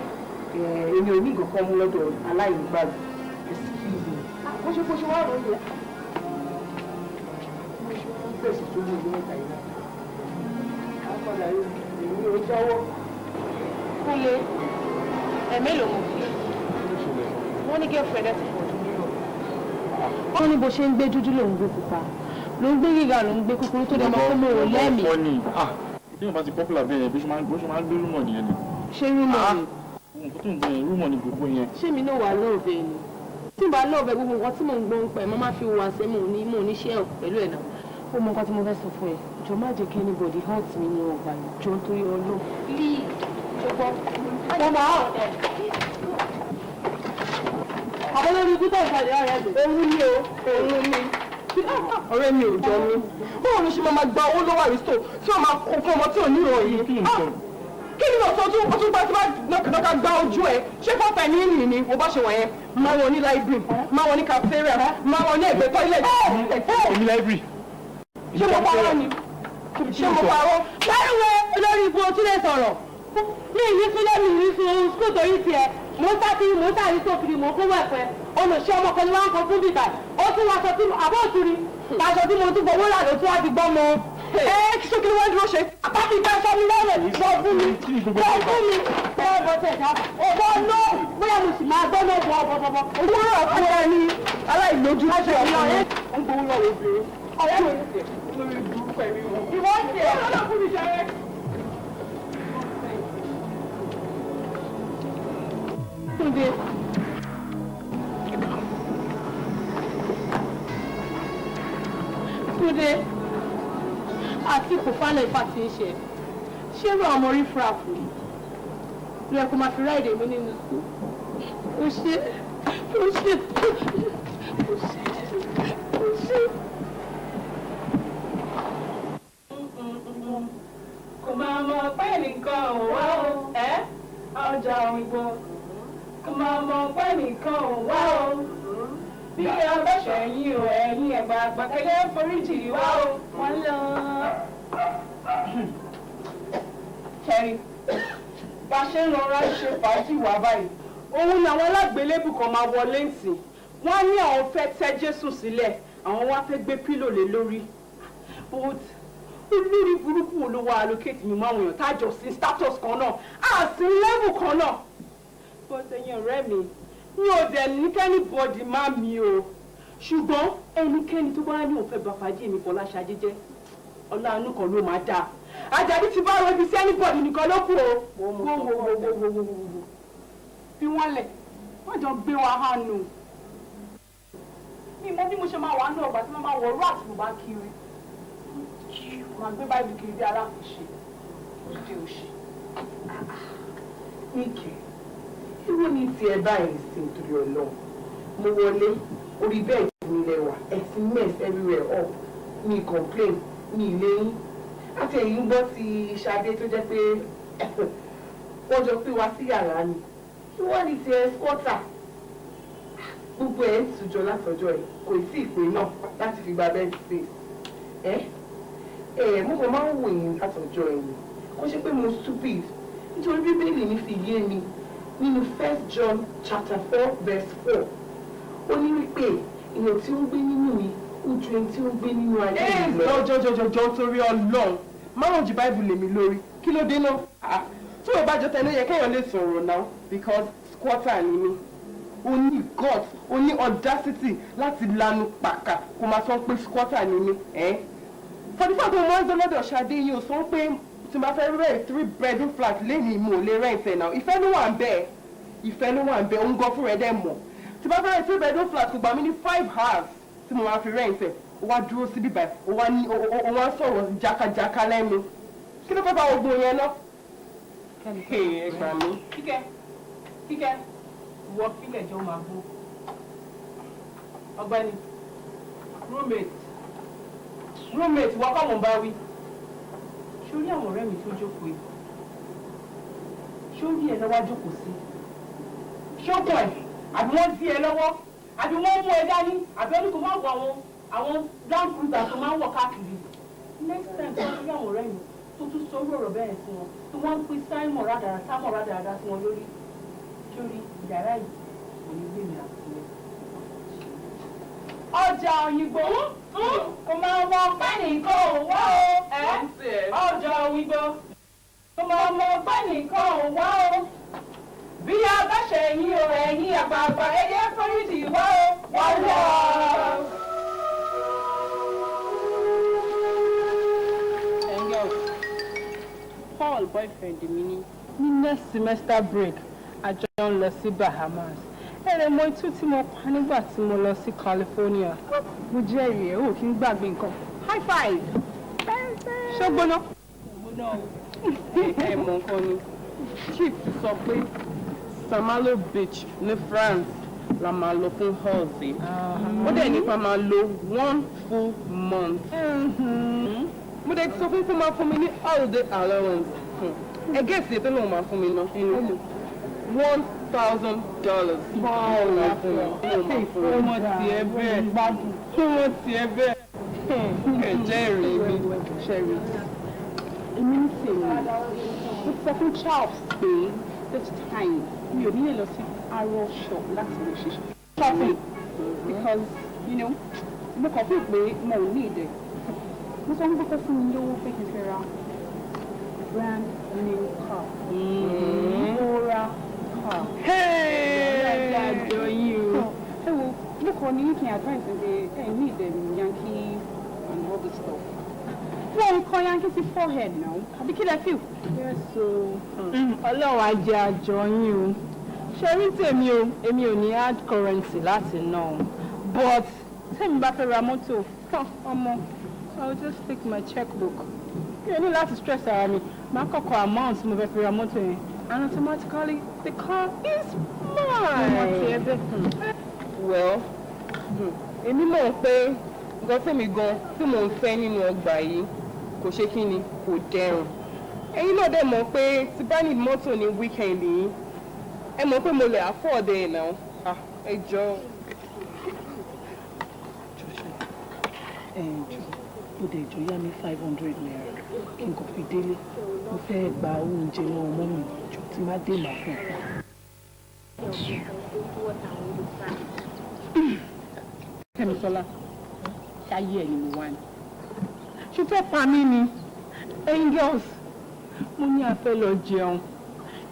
èmi ò ní nǹkan kan mú lọ́dọ̀ aláìnígbàgbọ́. Excuse me. Bó ṣe bó ṣe wá ròyìn ẹ̀. Mo ṣe wọ́n fèsì tó ní ìlú mẹ́ta yìí náà. Àkọlà yìí èmi ò jáwọ́. Kúnlé, ẹ̀mélòó mo fi? Wọ́n ní girlfriend ẹ̀ ti pọ̀ jù mí lọ. Wọ́n ní bó ṣe ń gbé dúdú lòún gbé pupa, ló ń gbé gíga ló ń gbé kúkúrú tó dẹ̀ mọ́ pé mo ò lẹ́mìí. Bí wọ́n bá ti popular bẹ́ẹ̀ yẹn, bó ṣe máa ń gbé rúmọ̀ nìyẹn ni. Ṣé rúmọ̀ ni? Nǹkan tó ń gbọ́ yẹn, rúmọ̀ ni gbogbo yẹn. Ṣé mi náà wà lóòbẹ̀ ni? Tí n bá lóòbẹ̀ gbogbo nǹkan tí mò ń gbọ́ ń pẹ̀, mo máa fi wà sí mò ní mò ní ṣẹ́ pẹ̀lú ẹ̀ náà. Ó mọ nǹkan tí mo fẹ́ sọ fún ẹ. Jọ má jẹ́ kí anybody hurt mi ní ọgbà yìí. Jọ nítorí Ọlọ́run. Please, ṣùgbọ́n mo máa ọ̀ ẹ̀. Àbọ̀ lórí ikú tó ìpàdé ọ̀rẹ́ mi. Òun ni o, òun ni. Ọ̀rẹ́ mi ò jọ mí. Báwo ló ṣe máa gba owó lọ́wọ́ àrísítò tí wọ́n máa kó fún ọmọ tí ò ní ìròyìn? Kí ni ọ̀sán tún ó tún bá tí bá nọ́kà gba ojú ẹ̀? Ṣé fọ́fẹ́ ní ìrìn ni wo bá ṣe wọ̀nyẹn? Máa wọ ní library, máa wọ ní cafeteria, máa wọ ní ẹ̀gbẹ́ toilet. Èmi library. Ṣé mo parọ́ ni? Ṣé mo parọ́? Báwo olórí ibu o tún lè sọ̀rọ̀? Mi ì ní súnlẹ̀ mi ì ní sun skul torí tiẹ̀. Mo ń sá kiri, mo ń sáré sófin, mo ń kó wẹ̀pẹ́. Olùṣẹ́ ọmọ kan ni wọ́n ń kọ fún bíbà. Ó tún wá aṣọ tí àbọ̀ òtúri. Aṣọ tí mo tún fowó rà ló tún wá fi gbọ́ mọ. Ẹ kí sókè wọ́n dúró ṣe. Àpáti ìgbà sọ mi lọ́rẹ̀ sọ fún mi. Sọ fún mi. Bọ́ọ̀ bọ́ tẹ̀ dá. Ọ̀bọ náà bóyá mo sì máa gbọ́ náà bọ̀ bọ̀ bọ̀. Owó rà fún ẹ ní aláìlójú tí ọkùnrin. Ó ń gbowó lọ́wọ́ obìnrin. Ọ̀rẹ́ mi lórí burúkú ẹ̀mí wọn. Ìwọ ń tiẹ̀. Ọlọ́run fún mi jẹrẹ. Túndé. Túndé àti kò falẹ̀ ifá ti ń ṣe ṣé irú àwọn orí fúrafù yìí ló yẹ kó máa fi ráìdè mi nínú sùkúl. Ó ṣe ó ṣe ó ṣe ó ṣe. Kò máa mọ pé nìkan ò wá o, ẹ́ ọjà òyìnbó. Kò máa mọ pé nìkan ò wá o. Bí abẹ́ṣẹ̀ yín o, ẹ̀yin ẹ̀gbà àgbàkẹ́lẹ́ foríjì wá o, wọ́n lọ. Kẹrin, bá a ṣe ń rọra ṣe fàájì wá báyìí, òun ni àwọn alágbélébù kan máa wọlé ǹsìn. Wọ́n á ní àwọn fẹ́ tẹ́ Jésù sílẹ̀, àwọn wá fẹ́ gbé pílò lé lórí. But olórí burúkú wo ló wá allocate mi mọ́ àwọn èèyàn tájọ sí status kan náà, à sí level kan náà. But ẹ̀yin ọ̀rẹ́ mi, mi ò dẹ̀ ní kẹ́nìbọ̀dì má mi o. Ṣùgbọ́n ẹnikẹ́ni tó bá ní òun fẹ́ bá fàájì mi Fọláṣadé jẹ́, ọlá inú kan ló máa dáa. Àjàdí ti bá rọ ibi sí anybody nìkan ló kù o. Wo wo wo wo wo wo wo. Fi wọ́n lẹ̀, wọ́n jọ gbé wa hánu. Mi mọ bí mo ṣe máa wà ní ọgbà tí wọ́n máa wọ rat mo bá kiri. Màá gbé báyìí kiri bí aláfiṣe. Òde òṣì. Níkẹ́, irú ní tiẹ̀ báyìí sí nítorí Ọlọ́run. Mo wọlé, orí bẹ́ẹ̀dì mi lẹ́wà, ẹ ti mess everywhere up. Mi complain, mi léyìn. Àti èyí ń gbọ́ ti Ṣadé tó jẹ́ pé wọ́n jọ pé wá sí yàrá ni. Kí wọ́n ní tiẹ̀ squatter? Gbogbo ẹ̀ ń tùjọ látọjọ́ ẹ̀, kò sí ìpè náà láti fi gba bed space. Ẹ ẹ mo kàn máa ń wò yín látọjọ́ ẹ̀ ni. Kò ṣe pé mo stupid nítorí Bíbélì mi fi yé mi nínú First John chapter 4 verse 4. Ó ní wípé èèyàn tí ó ń gbé nínú mi ó ju ẹni tí ó ń gbé nínú ayé mi lọ. Jọjọjọjọ torí Ọlọ́run, márùn jí Báìbù lèmi lórí, kí ló dé náà? Tí o bá jọ tẹnu yẹ kéèyàn lè sọ̀rọ̀ náà because squatter ni mí. O ní guts, o ní audacity láti lanu pàkà kó máa sọ pé squatter ni mí. For the fact that mo máa ń gbé lọ́dọ̀ Ṣadé yìí ò sọ pé tí n bá fẹ́ rent 3 bedroom flat lẹ́yìn mo lè rent ẹ̀ náà. Ìfẹ́ ló wà ń bẹ́ẹ̀. Ìfẹ́ ló wà ń bẹ́ẹ̀, òun gan fúnra ẹ̀ dẹ̀ mọ̀. Tí n bá fẹ́ rent 3 bedroom flat kò gbà mí ní 5 hours tí mo máa fi rent ẹ̀. Ó wá dúró síbí báyìí, ó wá ní ó wá sọ̀rọ̀ jákàjáká lẹ́nu. Kí ló fẹ́ bá ogun yẹn náà? Ẹ gbà mí. Kíkẹ́, Kíkẹ́, ìwọ fílẹ̀ jẹ́ ó máa gbó. Ọ̀gbẹ́ni, roommate, roommate, wọ́n kọ́ mò ń bá wí. Ṣé o rí àwọn ọ̀rẹ́ mi tó jókòó yìí? Ṣé o rí ẹ lọ́wọ́ jókòó sí? Ṣé ó kàn ẹ́? Àbí wọ́n dí ẹ lọ́wọ́? Àbí wọ́n mú ẹ dání? Àbí wọ́n ní kó má wọ àwọn land cruiser tó máa ń wọ̀ káàkiri? Next time tó bá rí àwọn ọ̀rẹ́ mi, Tó tún sọ orú ọ̀rọ̀ bẹ́ẹ̀ sí wọn, tí wọ́n ń pín Simon rádaràda Simon rádaràda sí wọn lórí. Sórí yàrá yìí kò ní gbé mi àti ẹ. Ọjà Òyìnbó kò máa wọ pẹ́nìkan ò wá o. Ọjà Òyìnbó kò máa wọ pẹ́nìkan ò wá o. Bí a bá ṣe yín o, ẹ̀yin àgbààgbà ẹyẹ foríjì wá o. Wọ́n lọ. Girls, Paul boyfriend mi ní. Ní next semester break, a jọ ń lọ sí Bahamas. Ẹ̀rẹ̀ mọ itú tí mo pa nígbà tí mo lọ sí California. Mo jẹ́rìí ẹ̀, ò kí ń gbàgbé nǹkan. High five! Ṣé ó gbóná? Gbóná o. Ẹ mọ nǹkan ni. Chief ti sọ pé Saint-Malo Beach ní France la máa lọ fún holiday. Ó dẹ̀ nípa máa lo one full month. Mo dẹ̀ ti sọ fún kó máa fún mi ní holiday allowance. Ẹ gẹ̀ẹ́sì ètò lòun máa fún mi ná. $1,000. Báwo ọmọ tiẹ̀ bẹ́ẹ̀? Ọmọ tiẹ̀ bẹ́ẹ̀. Ẹ jẹ́rìí mi. Ṣẹ́rí, èmi ń tèmi. Mo ti sọ fún Charles pé this time mi ò ní lè lọ sí arrow shop láti lè ṣe shopping because you know mo kàn feel pé mo ò ní ìdẹ. Mo sọ fún pé kó fún mi lówó pé kí n fẹ́ ra brand new car. Mo ra car. Hey! Ẹ wo, mo kàn ní kí n advice ẹ pé ẹ ní ìdẹ Yankee and all this stuff. Wọ́n ń kọ́ Yankee sí forehead now. Àbí kí lẹ feel? Yes o. Ọlọ́run á jẹ́ àjọ yín o. Ṣé rí tèmi o, èmi ò ní hard currency láti ná o. But tèmi bá fẹ́ ra mọ́tò, tán ọmọ, I will just take my checkbook. Mi ò ní láti stress ara mi, màá kọ́kọ́ amount mo fẹ́ fi ra mọ́tò yẹn. And automatically the car is mine. Ọmọ tiẹ̀ bẹ́ẹ̀. Well, èmi mọ̀ pé nǹkan tèmi gan tí mò ń fẹ́ nínú ọgbà yìí kò ṣe kí ni kò dẹrùn. Ẹ̀yin náà dẹ̀ mọ̀ pé tí bá ní mọ́tò ní weekend yìí, ẹ mọ̀ pé mo lè afford ẹ̀ náà. Ah, ẹ jọ̀ọ́. Ó dẹ̀ jọ yá mi ₦500 kí n kò fi délé. Mo fẹ́ gba owó oúnjẹ lọ́wọ́ mọ́ mi jọ tí má dé màá fún un. Kẹ́misọ́lá, ṣáyé ẹ̀ ni mo wá ní. Ṣé fẹ́ pa mí ni? Ẹ̀yin girls, mo ní a fẹ́ lọ jẹun.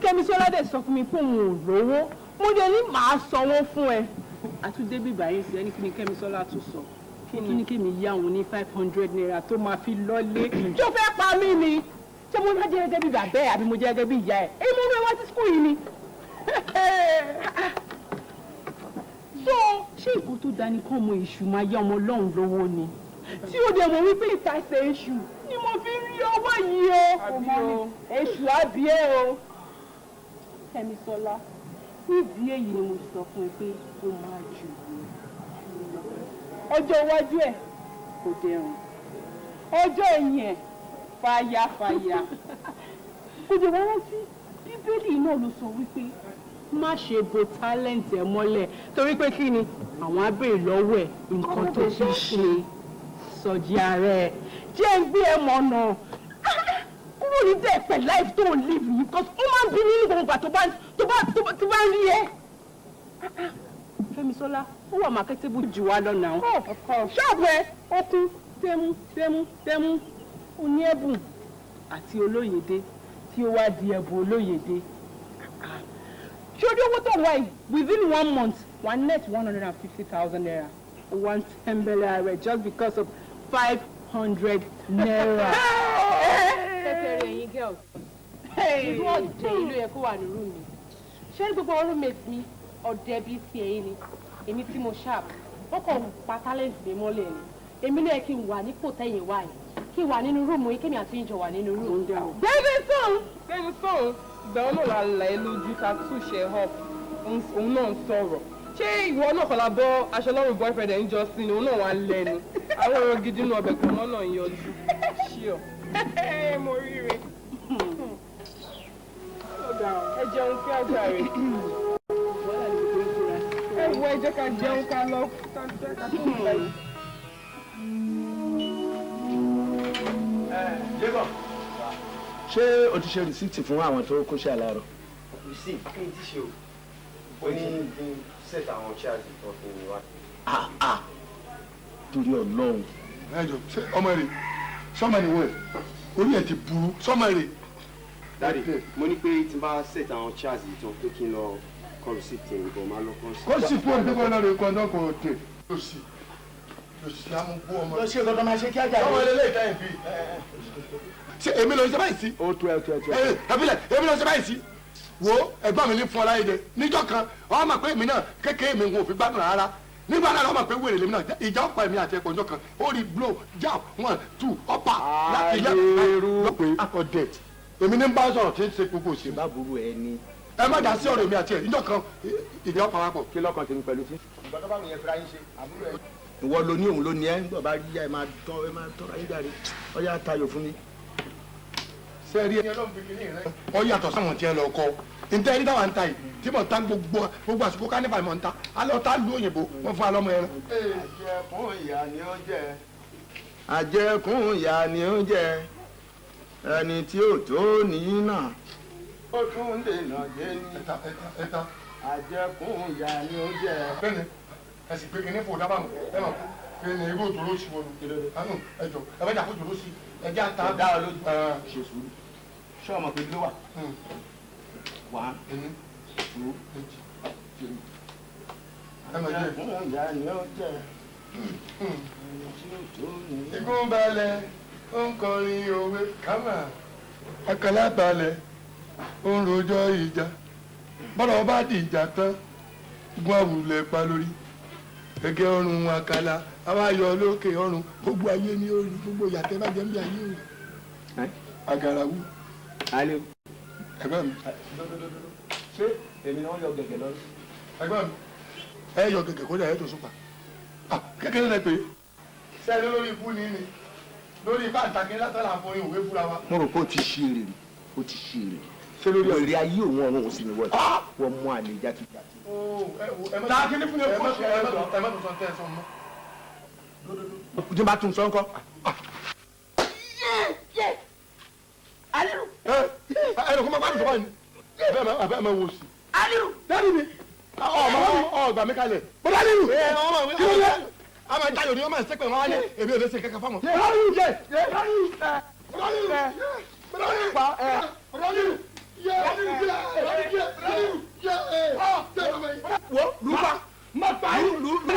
Kẹ́misọ́lá dẹ̀ sọ fún mi pé òun ò lówó. Mo dẹ̀ ní màá sanwó fún ẹ. Àtúndé bíbá yìí sí ẹni kí ni Kẹ́misọ́lá tún sọ. Kí ni kí mi yá òun ní ₦500 tó máa fi lọ́lé? Ṣé o fẹ́ pa mí ni? Ṣé mo máa jẹ́ gẹ́gẹ́ bí bàbá ẹ̀ àbí mo jẹ́ gẹ́gẹ́ bí ìyá ẹ̀? Èmi ló wá sí skul yìí ni. So ṣé nǹkan tó dání kọ́ ọmọ èṣù máa yá ọmọ ọlọ́run lówó ni? Tí o dẹ̀ mọ̀ wípé ìtasẹ̀ èṣù ni mo fi ń rí owó yìí o. Èṣù àbí ẹ o. Kẹ́misọ́lá, nídìí èyí ni mo sọ fún ẹ pé ó máa jù ú. Ọjọ́ iwájú ẹ̀ kò dẹrùn. Ọjọ́ ẹ̀yìn ẹ̀ fàyàfàyà. Kò dé wá rántí, Bíbélì náà ló sọ wípé má ṣe bo talent ẹ mọ́lẹ̀ torí pé kí ni àwọn á béèrè lọ́wọ́ ẹ̀ nǹkan tó fi ṣe sọjí ara ẹ̀ jẹ́ ń gbé ẹ mọ̀nà kúrò ní dẹ̀pẹ̀ life tó ń live yìí because ó máa ń bí nínú gbogbo ìgbà tó bá ń rí ẹ. Fẹ́misọ́lá ó wà marketable jù wá lọ náà. Ṣọ́ọ̀bù ẹ ó kún tẹ́mú tẹ́mú tẹ́mú ó ní ẹ̀bùn àti olóyèdè tí ó wá di ẹ̀bùn olóyèdè. Ṣé orí owó tó wá yìí within one month one net ₦150,000 one tẹ́ḿbẹ́lẹ́ rẹ̀ just because of ₦500. Tẹ́tẹ̀rẹ̀ ẹ̀yin girls. Irú ọ̀dẹ̀ yìí ló yẹ kó wà ní room mi. Ṣé ní gbogbo roommate mi ọ̀dẹ̀ bíi ti ẹ̀yin ni? Èmi tí mo sharp, wọ́n kàn pa talent mi mọ́lẹ̀ ni. Èmi ló yẹ kí n wà nípò tẹ́yìn wá yìí. Kí n wà nínú rúùmù yìí, kémi àti yín jọ wà nínú rúùmù. Gbẹ́nu sọ̀hún! Gbẹ́nu sọ̀hún! Ìgbà wọn náà la là ẹ́ lójú ká túṣe up, òun náà ń sọ̀rọ̀. Ṣé ìwọ náà kọ́ la bọ́ aṣọ lọ́rùn boyfriend ẹ̀ ń jọ sí ni òun náà wà lẹ́nu? Àwọn ọ̀rọ̀ gidi nínú ọbẹ̀ kan náà ń yọjú. Ṣíọ̀. Mo ríre. Ẹ jẹun kí á jàre. Ẹ wo ẹ jẹ́ ká jẹun ká lọ. Ká jẹ́ ká tó ń lọ. Jacob. Ṣé o ti ṣe rìsíìtì fún àwọn tó kóṣẹ́ àlárọ̀? Receipt kí n ti ṣe o. Ó ní kí n set àwọn chairs ìtọ́ fún mi wá. Torí Ọlọ́run. Ẹ jọ, ṣé ọmọ rẹ sọmọ ni wọ ẹ orí ẹ ti burú sọmọ rẹ. Daddy, mo ní pé tí n bá set àwọn chairs ìtọ́ pé kí n lọ kọ receipt yẹn bọ̀ máa lọ kọ́ sí. Kó sì fún ọdún kọ́ lọ́rọ̀ ikọ̀ náà kò tè. Yóò sì amúgbó ọmọ. Lọ ṣe nǹkan tó máa ṣe kí ajá. Sọmọ ilé ìta ìfi. Ṣé èmi ló ń ṣe báyìí sí? Ó tó ẹ tó ẹ tó ẹ. Ẹ èmi ló ń ṣe báyìí sí. Wo ẹ̀gbọ́n mi ní fún ọ láyé jẹ níjọ́ kan ọ mọ̀ pé èmi náà kékeré mi kò fi gbádùn rárá nígbà náà ọmọ pé wèrè lèmi náà ìjà ọ̀pọ̀ èmi àti ẹ̀kọ́ ọjọ́ kan ó rí blow jab 1 2 upper láti ilé lọ́pẹ́ ọ̀dẹ̀ èmi ní bá sọ̀rọ̀ tí ń ṣe gbogbo òsì. Bá burú ẹ ní. Ẹ má dá sí ọ̀rọ̀ èmi àti ẹ̀ níjọ́ kan ìjà ọ̀pọ̀ àpapọ̀. Kí lọ́kàn tèmi pẹ̀lú tí. Ìgbà tó bá wù yẹn fira yín ṣe àbúrò ẹ. Ìwọ ló ní òun ló ní ẹ nígbà bá yíyá ẹ máa tọ́ ẹ máa tọ́ra yín jáde ọyá tayò fún mi. Sẹ́ẹ̀rí ẹ ọ yàtọ̀ sáwọn tí ẹ lọ kọ́ ntẹ ẹni táwa ń ta yìí tí mo ta gbogbo gbogbo àsìkò kánífà mo ń ta alẹ́ ọ̀tá lu òyìnbó wọ́n fún alọ́mọ ẹran. Àjẹkùn ìyá ni ó jẹ. Àjẹkùn ìyá ni ó jẹ ẹni tí ò tó nìyí náà. Ó tún dènà dé ní. Ẹta. Àjẹkùn ìyá ni ó jẹ. Bẹ́ẹ̀ni ẹ sì gbé kinní fò dábàá mọ ẹ mọ kí ni irú òtòrò sí wọn nù ẹ jọ ẹ bá jà kó tòrò sí ẹ jẹ́ àtà. Dá ọ lójú. Ṣe sùúrù ṣé ọmọ pé ló wà. 1 2 3. Àjẹkùn ìyá ni ó jẹ. Igun balẹ̀ ó ń kọrin òwe kámà. Àkàlà balẹ̀ ó ń rojọ́ ìjà. Bọ́lá ọba di ìjà tán, igun àwùlẹ̀ pa lórí. Gẹ́gẹ́ ọrùn àkàlà, àwa yọ lókè ọrùn. Gbogbo ayé ni ó rí, gbogbo ìyàtẹ̀ bá jẹ́ ń bí ayé ò rí. Àgàràwù. Ẹ̀gbọ́n mi. Ṣé èmi ni wọ́n yọ gẹ̀gẹ̀ lọ? Ẹ̀gbọ́n mi. Ẹ yọ gẹ̀gẹ̀ kódà ẹ tó súpa. Kékeré lẹ pé. Sẹ́ni lórí ikú ni ni lórí ipá ìtàkì látọ̀ là ń forin òwe fúra wa. Mo rò pé o ti ṣe èrè rí, o ti ṣe èrè rí. Ṣé lórí èrè ayé òun ọ̀run òun sì ni wọ́n wọ́n mú àlè jákèjádò. Ta kí ni fún mi kó ṣe ẹ má tó sọ tẹ́ ẹ sọ mọ́. Tí n bá tún sọ ńkọ́. Aliru. Ẹ ẹ kó má gbádùn sọ báyìí ni. Ẹ bẹ́ẹ̀ wo sí. Aliru. Dáàbì mi. Ọ gbà mí kalẹ̀. Bọ́dá Aliru. Kí ló dé? A máa jayò ni wọ́n máa ń sẹ́pẹ̀ wọn á lé èmi ò lè ṣe kankan fáwọn. Bọ́dá Aliru yẹ. Bọ́dá Aliru. Bọ́dá Aliru. Bọ́dá Aliru. Bọ́dá Aliru. Yẹ. Bọ́dá Aliru yẹ. Bọ́dá Aliru yẹ. Wo lupa. Ma pa yi. Lupa.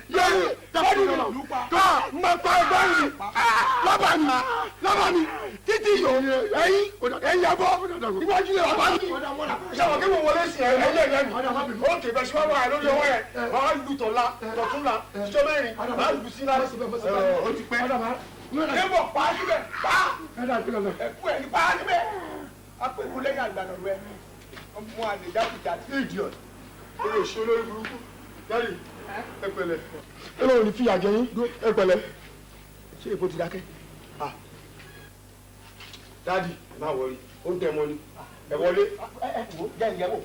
Yẹ. Lupa. Ma pa báyìí. Lábà mi. Lábà mi. Títí yòó. Ẹyin. Ẹyin abọ́. Iwájú yẹ bàbá mi. Ṣé kí mo wọlé sí ẹ lórí ẹ̀rẹ́ mi? Ó kè bẹ́ẹ̀ ṣé wọ́n wà lórí ọwọ́ ẹ̀. Màá lu tọ̀la, tọ̀túnla, ṣọ́ mẹ́rin, màá lu sí láti. Ó ti pẹ́. Débọ̀ pa á síbẹ̀, pa á. Ẹ̀kú ẹ̀ ní pa á síbẹ̀. Apẹ̀kú lẹ́yìn àgbàdo rẹ̀. Ọmọ àlè jákèjádé. Idiot. Olóṣù olórí burúkú. Dáàdì, ẹ pẹ̀lẹ́. Ẹ lọ́wọ́ ní fìyà jẹ yín. Ẹ pẹ̀lẹ́. Ṣé èpo ti dákẹ́? Dáàdì, ẹ má wọrí, ó ń tẹ̀ mọ́ ni. Ẹ wọlé. Ẹ wo jẹ́ ìyẹ́wò.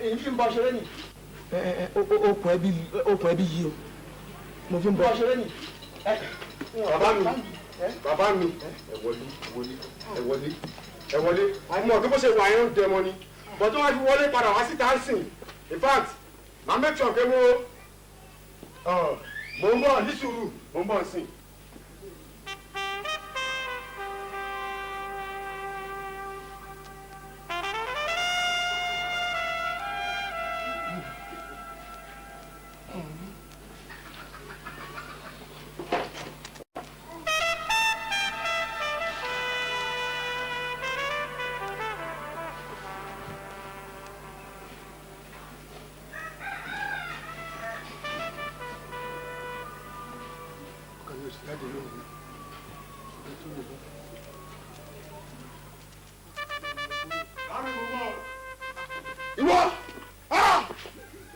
Èyí fi ń bọ ṣeré nì. Okùn ẹbí yìí o. Mo fi ń bọ ṣeré nì. Bàbá mi, bàbá mi, ẹ wọlé, ẹ wọlé, ẹ wọlé, ẹ wọlé. Mo kí bó ṣe wà yẹn ń tẹ̀ mọ́ ni. Bọ̀ tó wá fi wọlé padà wá síta ń sìn. In fact, màá make sure pé mo ń bọ̀ ní sùúrù, mo ń bọ̀ sìn. Ìwọ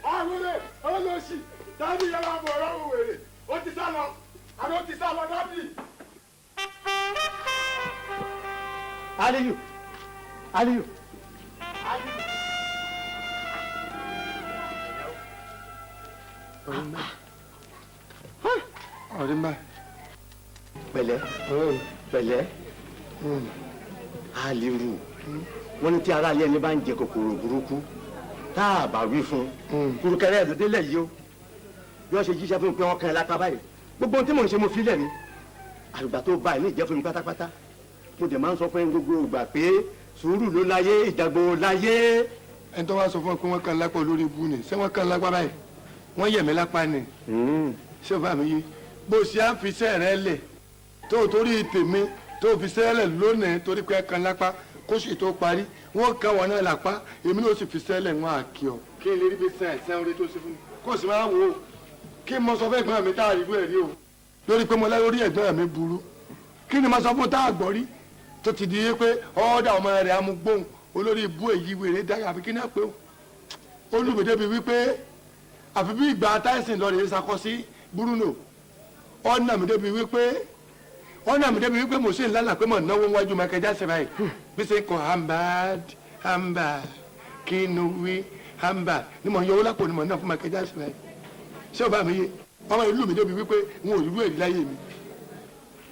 àwọn olóòṣì dábì yẹn máa bọ̀ ọ̀rọ̀ wèrè ó ti sá lọ àbí ó ti sá lọ dábì. Aliyu Aliyu. Ọ̀rẹ́ mbà. Pẹ̀lẹ́ pẹ̀lẹ́. Aliru, wọ́n ní tí aráalé ẹni bá ń jẹ kòkòrò burúkú tá a bá wí fún un, kùrùkẹrẹ ẹ̀ ló délẹ̀ yìí o. Bí wọ́n ṣe jíṣẹ́ fún mi pé wọ́n kàn ẹ́ lápá báyìí, gbogbo ohun tí mò ń ṣe mo filẹ̀ ni. Àgbà tó bá ẹ̀ ní ìjẹ́ fún mi pátápátá. Mo dẹ̀ máa ń sọ fún ẹ gbogbo ìgbà pé sùúrù ló láyé, ìjàgbó láyé. Ẹni tó wá sọ fún ọ pé wọ́n kàn lápá olórí ibú ni, ṣé wọ́n kàn lápá báyìí? Wọ́n yẹ̀ mí lápá ni. Ṣé o bá mi yé? Bó ṣe á fi iṣẹ́ rẹ lẹ̀ tó o torí tèmi tó o fi iṣẹ́ lẹ̀ lónìí torí pé ẹ kàn lápá kó sì tó parí, wọ́n kàn wọ́n náà lápá, èmi náà sì fi iṣẹ́ lẹ̀ wọ́n á kí ọ. Kí n lè rí bí sàn ẹ̀sẹ̀ orí tó ṣe fún mi kó o sì máa wò ó kí n mọ sọ fún ẹ̀gbọ́n mi tá a rí irú ẹ̀ rí o lórí pé mo láyé orí ẹ̀gbọ́n mi burú. Kí ni mo sọ fún tá a gbọ́ rí tó ti di pé ọ̀ọ́dà ọmọ rẹ̀ amúgbóhùn olórí ibú èyí wèrè dára àfi kí ní àpé o olùgbèdè bíi wípé àfi bí ìgbà Tyson lọ rèé sakọ sí Bruno. Ọ̀nà mi débi wípé mo sì ń lálà pé mo náwó wájú Michael Jackson báyìí bí ṣe ń kọ hambad hambad kí ni wí hambad ni mo ń yọ owó lápò ni mo ń ná fún Michael Jackson báyìí. Ṣé o bá mi yé? Ọmọ ìlú mi débi wípé n ò rú èyí láyé mi.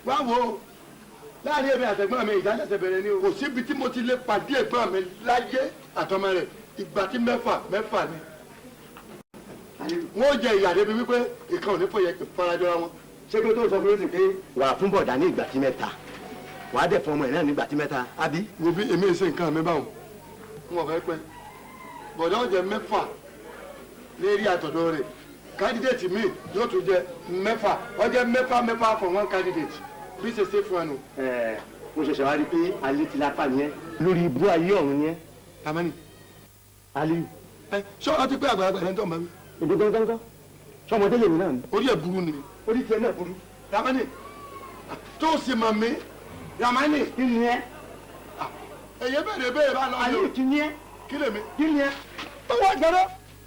Wá wo láàrin èmi àtẹ̀gbọ́n mi ìjà ṣẹ̀ṣẹ̀ bẹ̀rẹ̀ ni o. Kò síbi tí mo ti lè pàdé ẹ̀gbọ́n mi láyé àtọmọ rẹ̀ ìgbà tí mẹ́fà mẹ́fà ni. Wọ́n jẹ ìyà débi wípé ìkan ò ní fọyẹ farajọra wọn. Ṣé kí o tó sọ fún mi pé wà á fún bọ̀dá ní ìgbà tí mẹ́ta, wà á dẹ̀ fún ọmọ ẹ̀ náà ní ìgbà tí mẹ́ta, àbí? Wo bí èmi ṣe nǹkan mi báwọn, n ò fẹ́ pẹ́. Bọ̀dá ó jẹ mẹ́fà lérí àtọ̀dọ̀ rẹ̀, candidate mi yóò tún jẹ mẹ́fà, ó jẹ mẹ́fà mẹ́fà for one candidate. Bí ṣe ṣe fún ẹ nù. Ẹ mo ṣẹ̀ṣẹ̀ wá rí i pé alẹ́ ti lápá nìyẹn lórí ibú ayé ọ̀run nìyẹn. Amani. Aliyu. Ẹ ṣé ọ ti pé àgbàlagbà ẹni tó ń bá mi. Èdè gángan ṣọmọdé lèmi náà ni. Orí ẹ̀ burú ni. Orí tiẹ̀ náà burú. Ramani tó o sì mọ̀ mí Ramani. Kí ni ẹ? Èyí bèrè bèrè bá lọ. Aliyu kí ni ẹ? Kí lèmi? Kí ni ẹ? Ọwọ́ àgbẹ̀rẹ̀.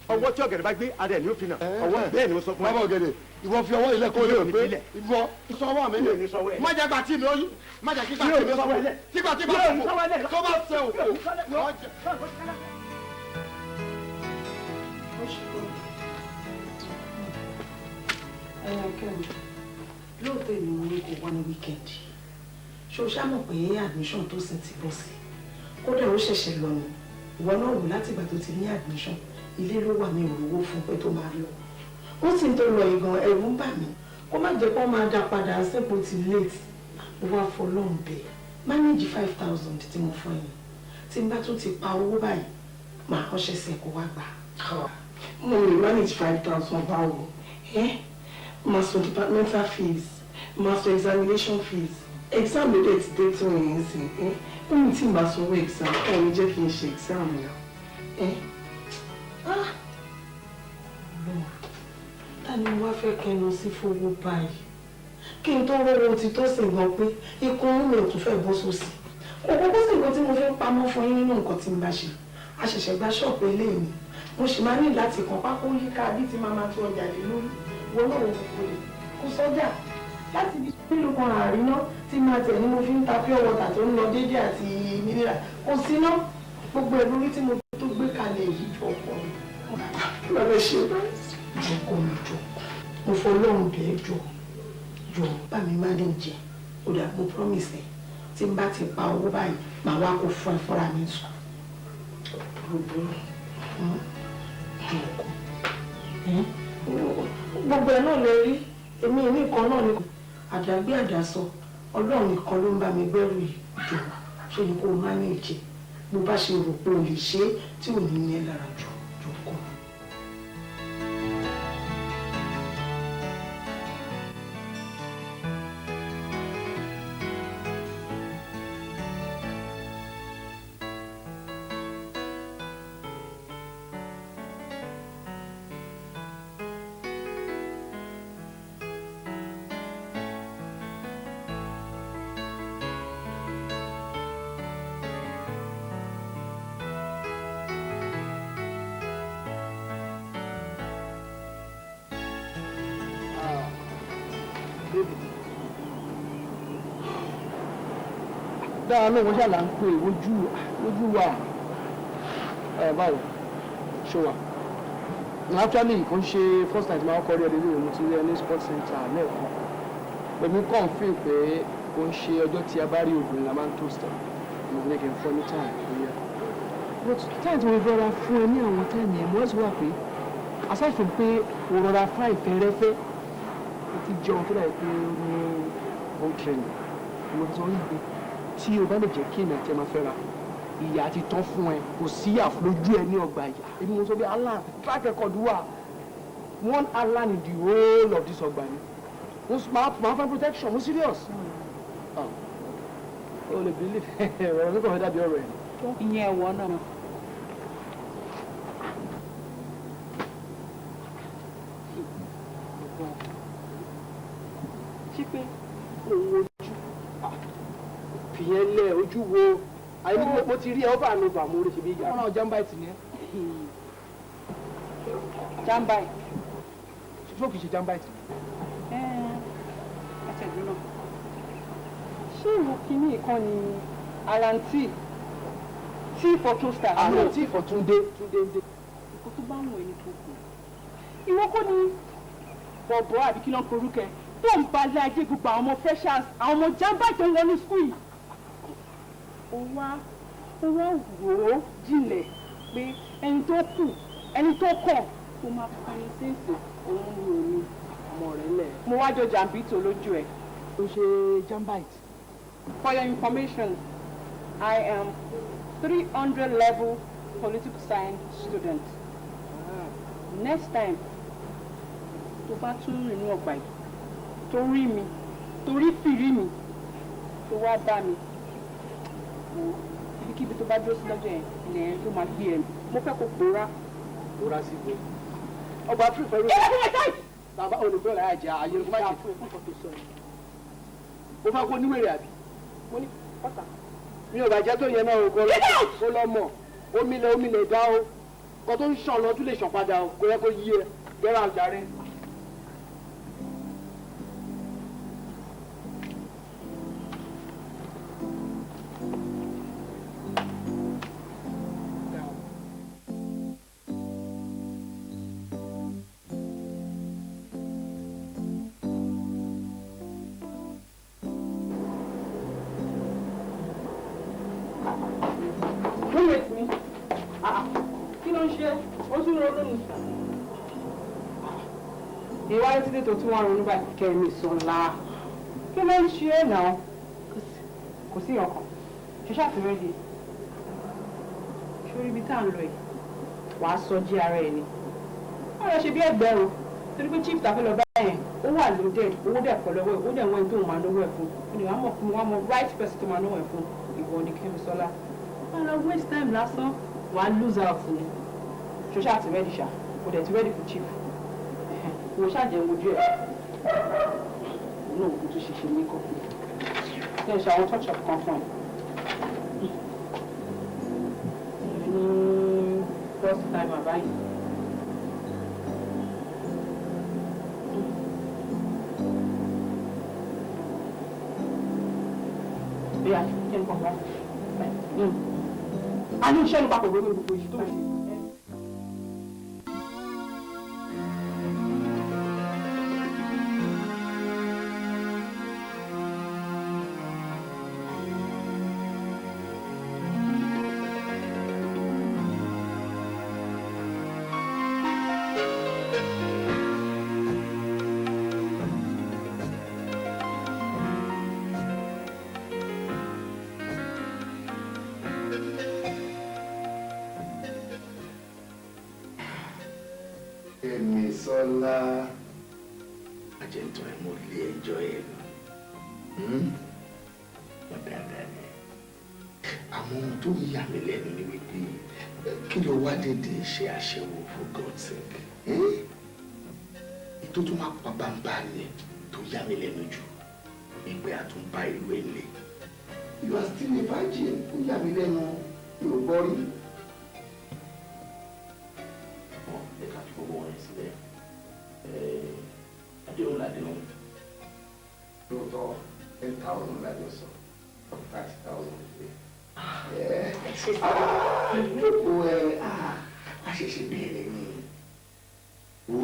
Ọwọ́ tí ọ̀gẹ̀dẹ̀ bá gbé ara ẹ̀ ní ó fi nà. Ọwọ́ bẹ́ẹ̀ ni ó sọ fún ẹ. Bàbá ọ̀gẹ̀dẹ̀ ìwọ fi ọwọ́ ilẹ̀ kó lè pé ìwọ sọwọ́ mi lè. Má jẹ́ gbàtí mi ó yí. Má jẹ́ kí gbàtí mi ó sọ. Tí gbàtí bá sọ̀fọ̀ tó bá ṣe òfò. Kẹ́mi, lóòótọ́ èmi mo ní kó wá ní weekend. Ṣé o ṣá mọ̀ pé admission tó sì ti bọ́ sí? Kódà ó ṣẹ̀ṣẹ̀ lọ ni. Ìwọ náà wò láti ìgbà tó ti ní admission, ilé ló wà ní òrówó fún pé tó máa lọ. Ó sì ń tó lọ ìgan ẹ̀rù ń bà mí. Kó má jẹ́ kó máa dá padà sípò ti late. Mo wá fọlọ́run bẹ̀. Manage 5,000 tí mo fún yín. Tí n bá tún ti pa owó báyìí, màá ránṣẹ́ sí ẹ kó wá gbà. Mo lè manage 5,000 báwo? Máa san departmental fees, máa san examination fees. Exam ló dé ti dé tó yẹn sí. Ó ní tí màá sanwó exam, ẹ̀ ní jẹ́ kí n ṣe exam náà. Ta ni mo wá fẹ́ kẹnu sí fowó báyìí? Kí n tó rówó ti tó sì gan pé ikùn mi ò tún fẹ́ bọ́ sósì. Kò kókó sí nǹkan tí mo fẹ́ pamọ́ fún yín nínú nǹkan tí n bá ṣe. A ṣẹ̀ṣẹ̀ gba ṣọ́ọ̀bù eléyìí ni. Mo sì máa ní láti kàn pákó yíká bí ti máa máa tó ọjà lé lórí. Wọ́n náà wò lè kó sọ́jà láti ibi nílùú kan àríná tí máa tẹ̀ ní mo fi ń ta pure water tó ń lọ déédéé àti mineral kò síná gbogbo ẹ̀ lórí tí mo tó gbé kalẹ̀ yìí jọ ọkọ mi. Kí ló lè ṣe báyìí? Jọkọ mi jọ, mo fọlọ́run bẹ́ẹ̀ jọ jọ bá mi má lè jẹ ó dà mo promise ẹ tí n bá ti pa owó báyìí màá wá kó fún ẹ fúnra mi sùn. Gbogbo jọkọ gbogbo ẹ náà lè rí èmi ní nǹkan náà ni àdàgbé àdàsọ Ọlọ́run nìkan ló ń bá mi gbẹ́rù yìí jọ ṣé ni kó o má ní ìjẹ bó bá ṣe rò pé o lè ṣe é tí ò ní ní ẹ lára jọ jọ kọ. Dáa lóun ṣàlà ń pè ojú ojú wa ẹ báwo ṣó wa actually kò ń ṣe first time tí máa ń kọ́ rí ẹni lóore mo ti rí ẹ ní sports center lẹ́ẹ̀kan pẹ̀lú kàn feel pé kò ń ṣe ọjọ́ tí a bá rí obìnrin la máa ń toast ẹ̀ Mo ní kí n fọ́ ní time bóyá. But time tí mo rọra fún ẹ ní àwọn time yẹn, mo wá pé aside from pé o rọra fá ìfẹ́rẹ́fẹ́, o ti jẹun tó dàbí pé o ní home training. Mo sọ wípé tí o bá lè jẹ́ kí èmi àti ẹ máa fẹ́ra, ìyà ti tán fún ẹ, kò síyà lójú ẹ ní ọgbà ìyà. Èmi mo sọ bí Alan track record wà, one Alan in the whole of this ọgbà ni. Mo máa fẹ́ protection, mo serious. O lè believe ọ̀rọ̀ mi kàn fẹ́ dàbí ọ̀rọ̀ ẹ̀. Ìyẹn ẹ̀wọ̀ náà. Ṣé pé òun ojú fìyẹn lẹ ojú wo àyè mo ti rí ẹ over and over mo rí ṣe bí ìyá náà jambite ni ẹ. Jambite. Ṣé kìí ṣe jambite? Ẹ ṣẹ̀dùn náà. Ṣé ìwọ kìíní ìkan ni Alan T? T for two star. Alan T for Túndé. Túndé dé. Nǹkan tó bá wọ̀n ẹni tó kù. Ìwọ kọ́ ni bọ̀bọ̀ àbí kí ló ń korúkẹ tó ń balẹ̀ ajé gbogbo àwọn ọmọ freshers, àwọn ọmọ jambite tó ń wọnú school yìí. Ó wá wò ó jinlẹ̀ pé ẹni tó kù, ẹni tó kàn tó máa fani sínsìn òun ni òun. Ọmọ rẹ̀ lẹ̀. Mo wá jọ jàǹbìtò lójú ẹ̀. Ó ṣe jambite. For your information, I am 300 level political science student. Next time, tó bá tún rìn ní ọgbà yìí, tó rí mi, tó rí fìrí mi, tó wá bá mi, ibikíbi tó bá dúró sí lọ́jọ́ yẹn, ilẹ̀ yẹn ló máa gbé ẹ. Mo fẹ́ kó pòórá. Pòórá sí ibo. Ọgbà fún ìfẹ́ rẹ̀. Kí ló fún mi táì? Bàbá olùkọ́ rẹ̀ àjẹ́ àyè ló má ṣe. Mo fẹ́ kó níwèrè àbí? Mo ní ọ̀tà. Mi ò bàjẹ́ tó yẹn náà o, kó lọ mọ̀. Omi lẹ omi lè dá o. Kó tó ń ṣàn lọ tún lè ṣàn padà o, kó yẹ kó yí ẹ. Gẹ́rà àjàre. Roommate mi, kí ló ń ṣe? Ó tún ronú nù. Ìwádìí títí tó tún wá ronú báyìí. Kẹ́mi Sọlá. Kí ló ń ṣe é náà? Kò sí ọkàn. Ṣe ṣáà ti ready. Ṣé ibi tá à ń lọ yìí? Wàá sọ jí ara ẹ ni. Wọ́n lọ ṣe bí ẹgbẹ́ o. Torí pé chief tàfẹ́ lọ bá yẹn, ó wà loaded, owó dẹ̀ pọ̀ lọ́wọ́ ẹ̀, ó dẹ̀ wọ́n ẹni tó máa náwó ẹ̀ fún. Ó dẹ̀ wá mọ̀ fún wa mọ̀ right person tó máa náwó ẹ̀ fún. Ìwọ ni Kẹ́mi Sọlá. Wọ́n lọ waste time lásán, wàá lose out ni. Ṣo ṣáà ti ready ṣá? O dẹ̀ ti ready for chief. Wo ṣáà jẹun ojú ẹ̀. Òun náà kò tún ṣe ṣe makeup. Ṣé ẹ ṣe àwọn touch up kan fún ẹ? Ní first time àbáyé. Bóyá kí n kàn wá. A ní iṣẹ́ nípa pẹ̀lú gbogbo èyí tó ń ṣe. Kẹ́misọ́lá àjẹntọ́ ẹ̀ mo lé ẹjọ́ ẹ̀ lọ dáadáa ni. Àmọ́ ohun tó yà mí lẹ́nu ni wípé kí ló wá dédé ṣe aṣẹ́wó for God's sake. Ètò tó máa pa bàbá yẹn tó yà mí lẹ́nu jù ìgbé àtúnbá ìlú ẹ̀ lé. You are still a virgin, ó yà mí lẹ́nu mi ò gbọ́ rí. Àdéhùn làdéhùn lóòótọ́ 10,000 lájọ sọ 30,000 pé jókòó ẹ a ṣẹ̀ṣẹ̀ bẹ̀rẹ̀ ni wo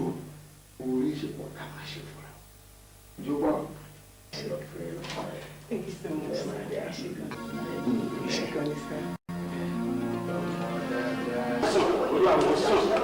orí ṣe pọ̀ ká máa ṣe fúnra jókòó ẹ lọ fẹ́ lọ́kọ̀ rẹ̀. Thank you so much, sir. Ẹ ṣé gan. Ẹ ṣé gan ni, sir. Olúwa wò sàn.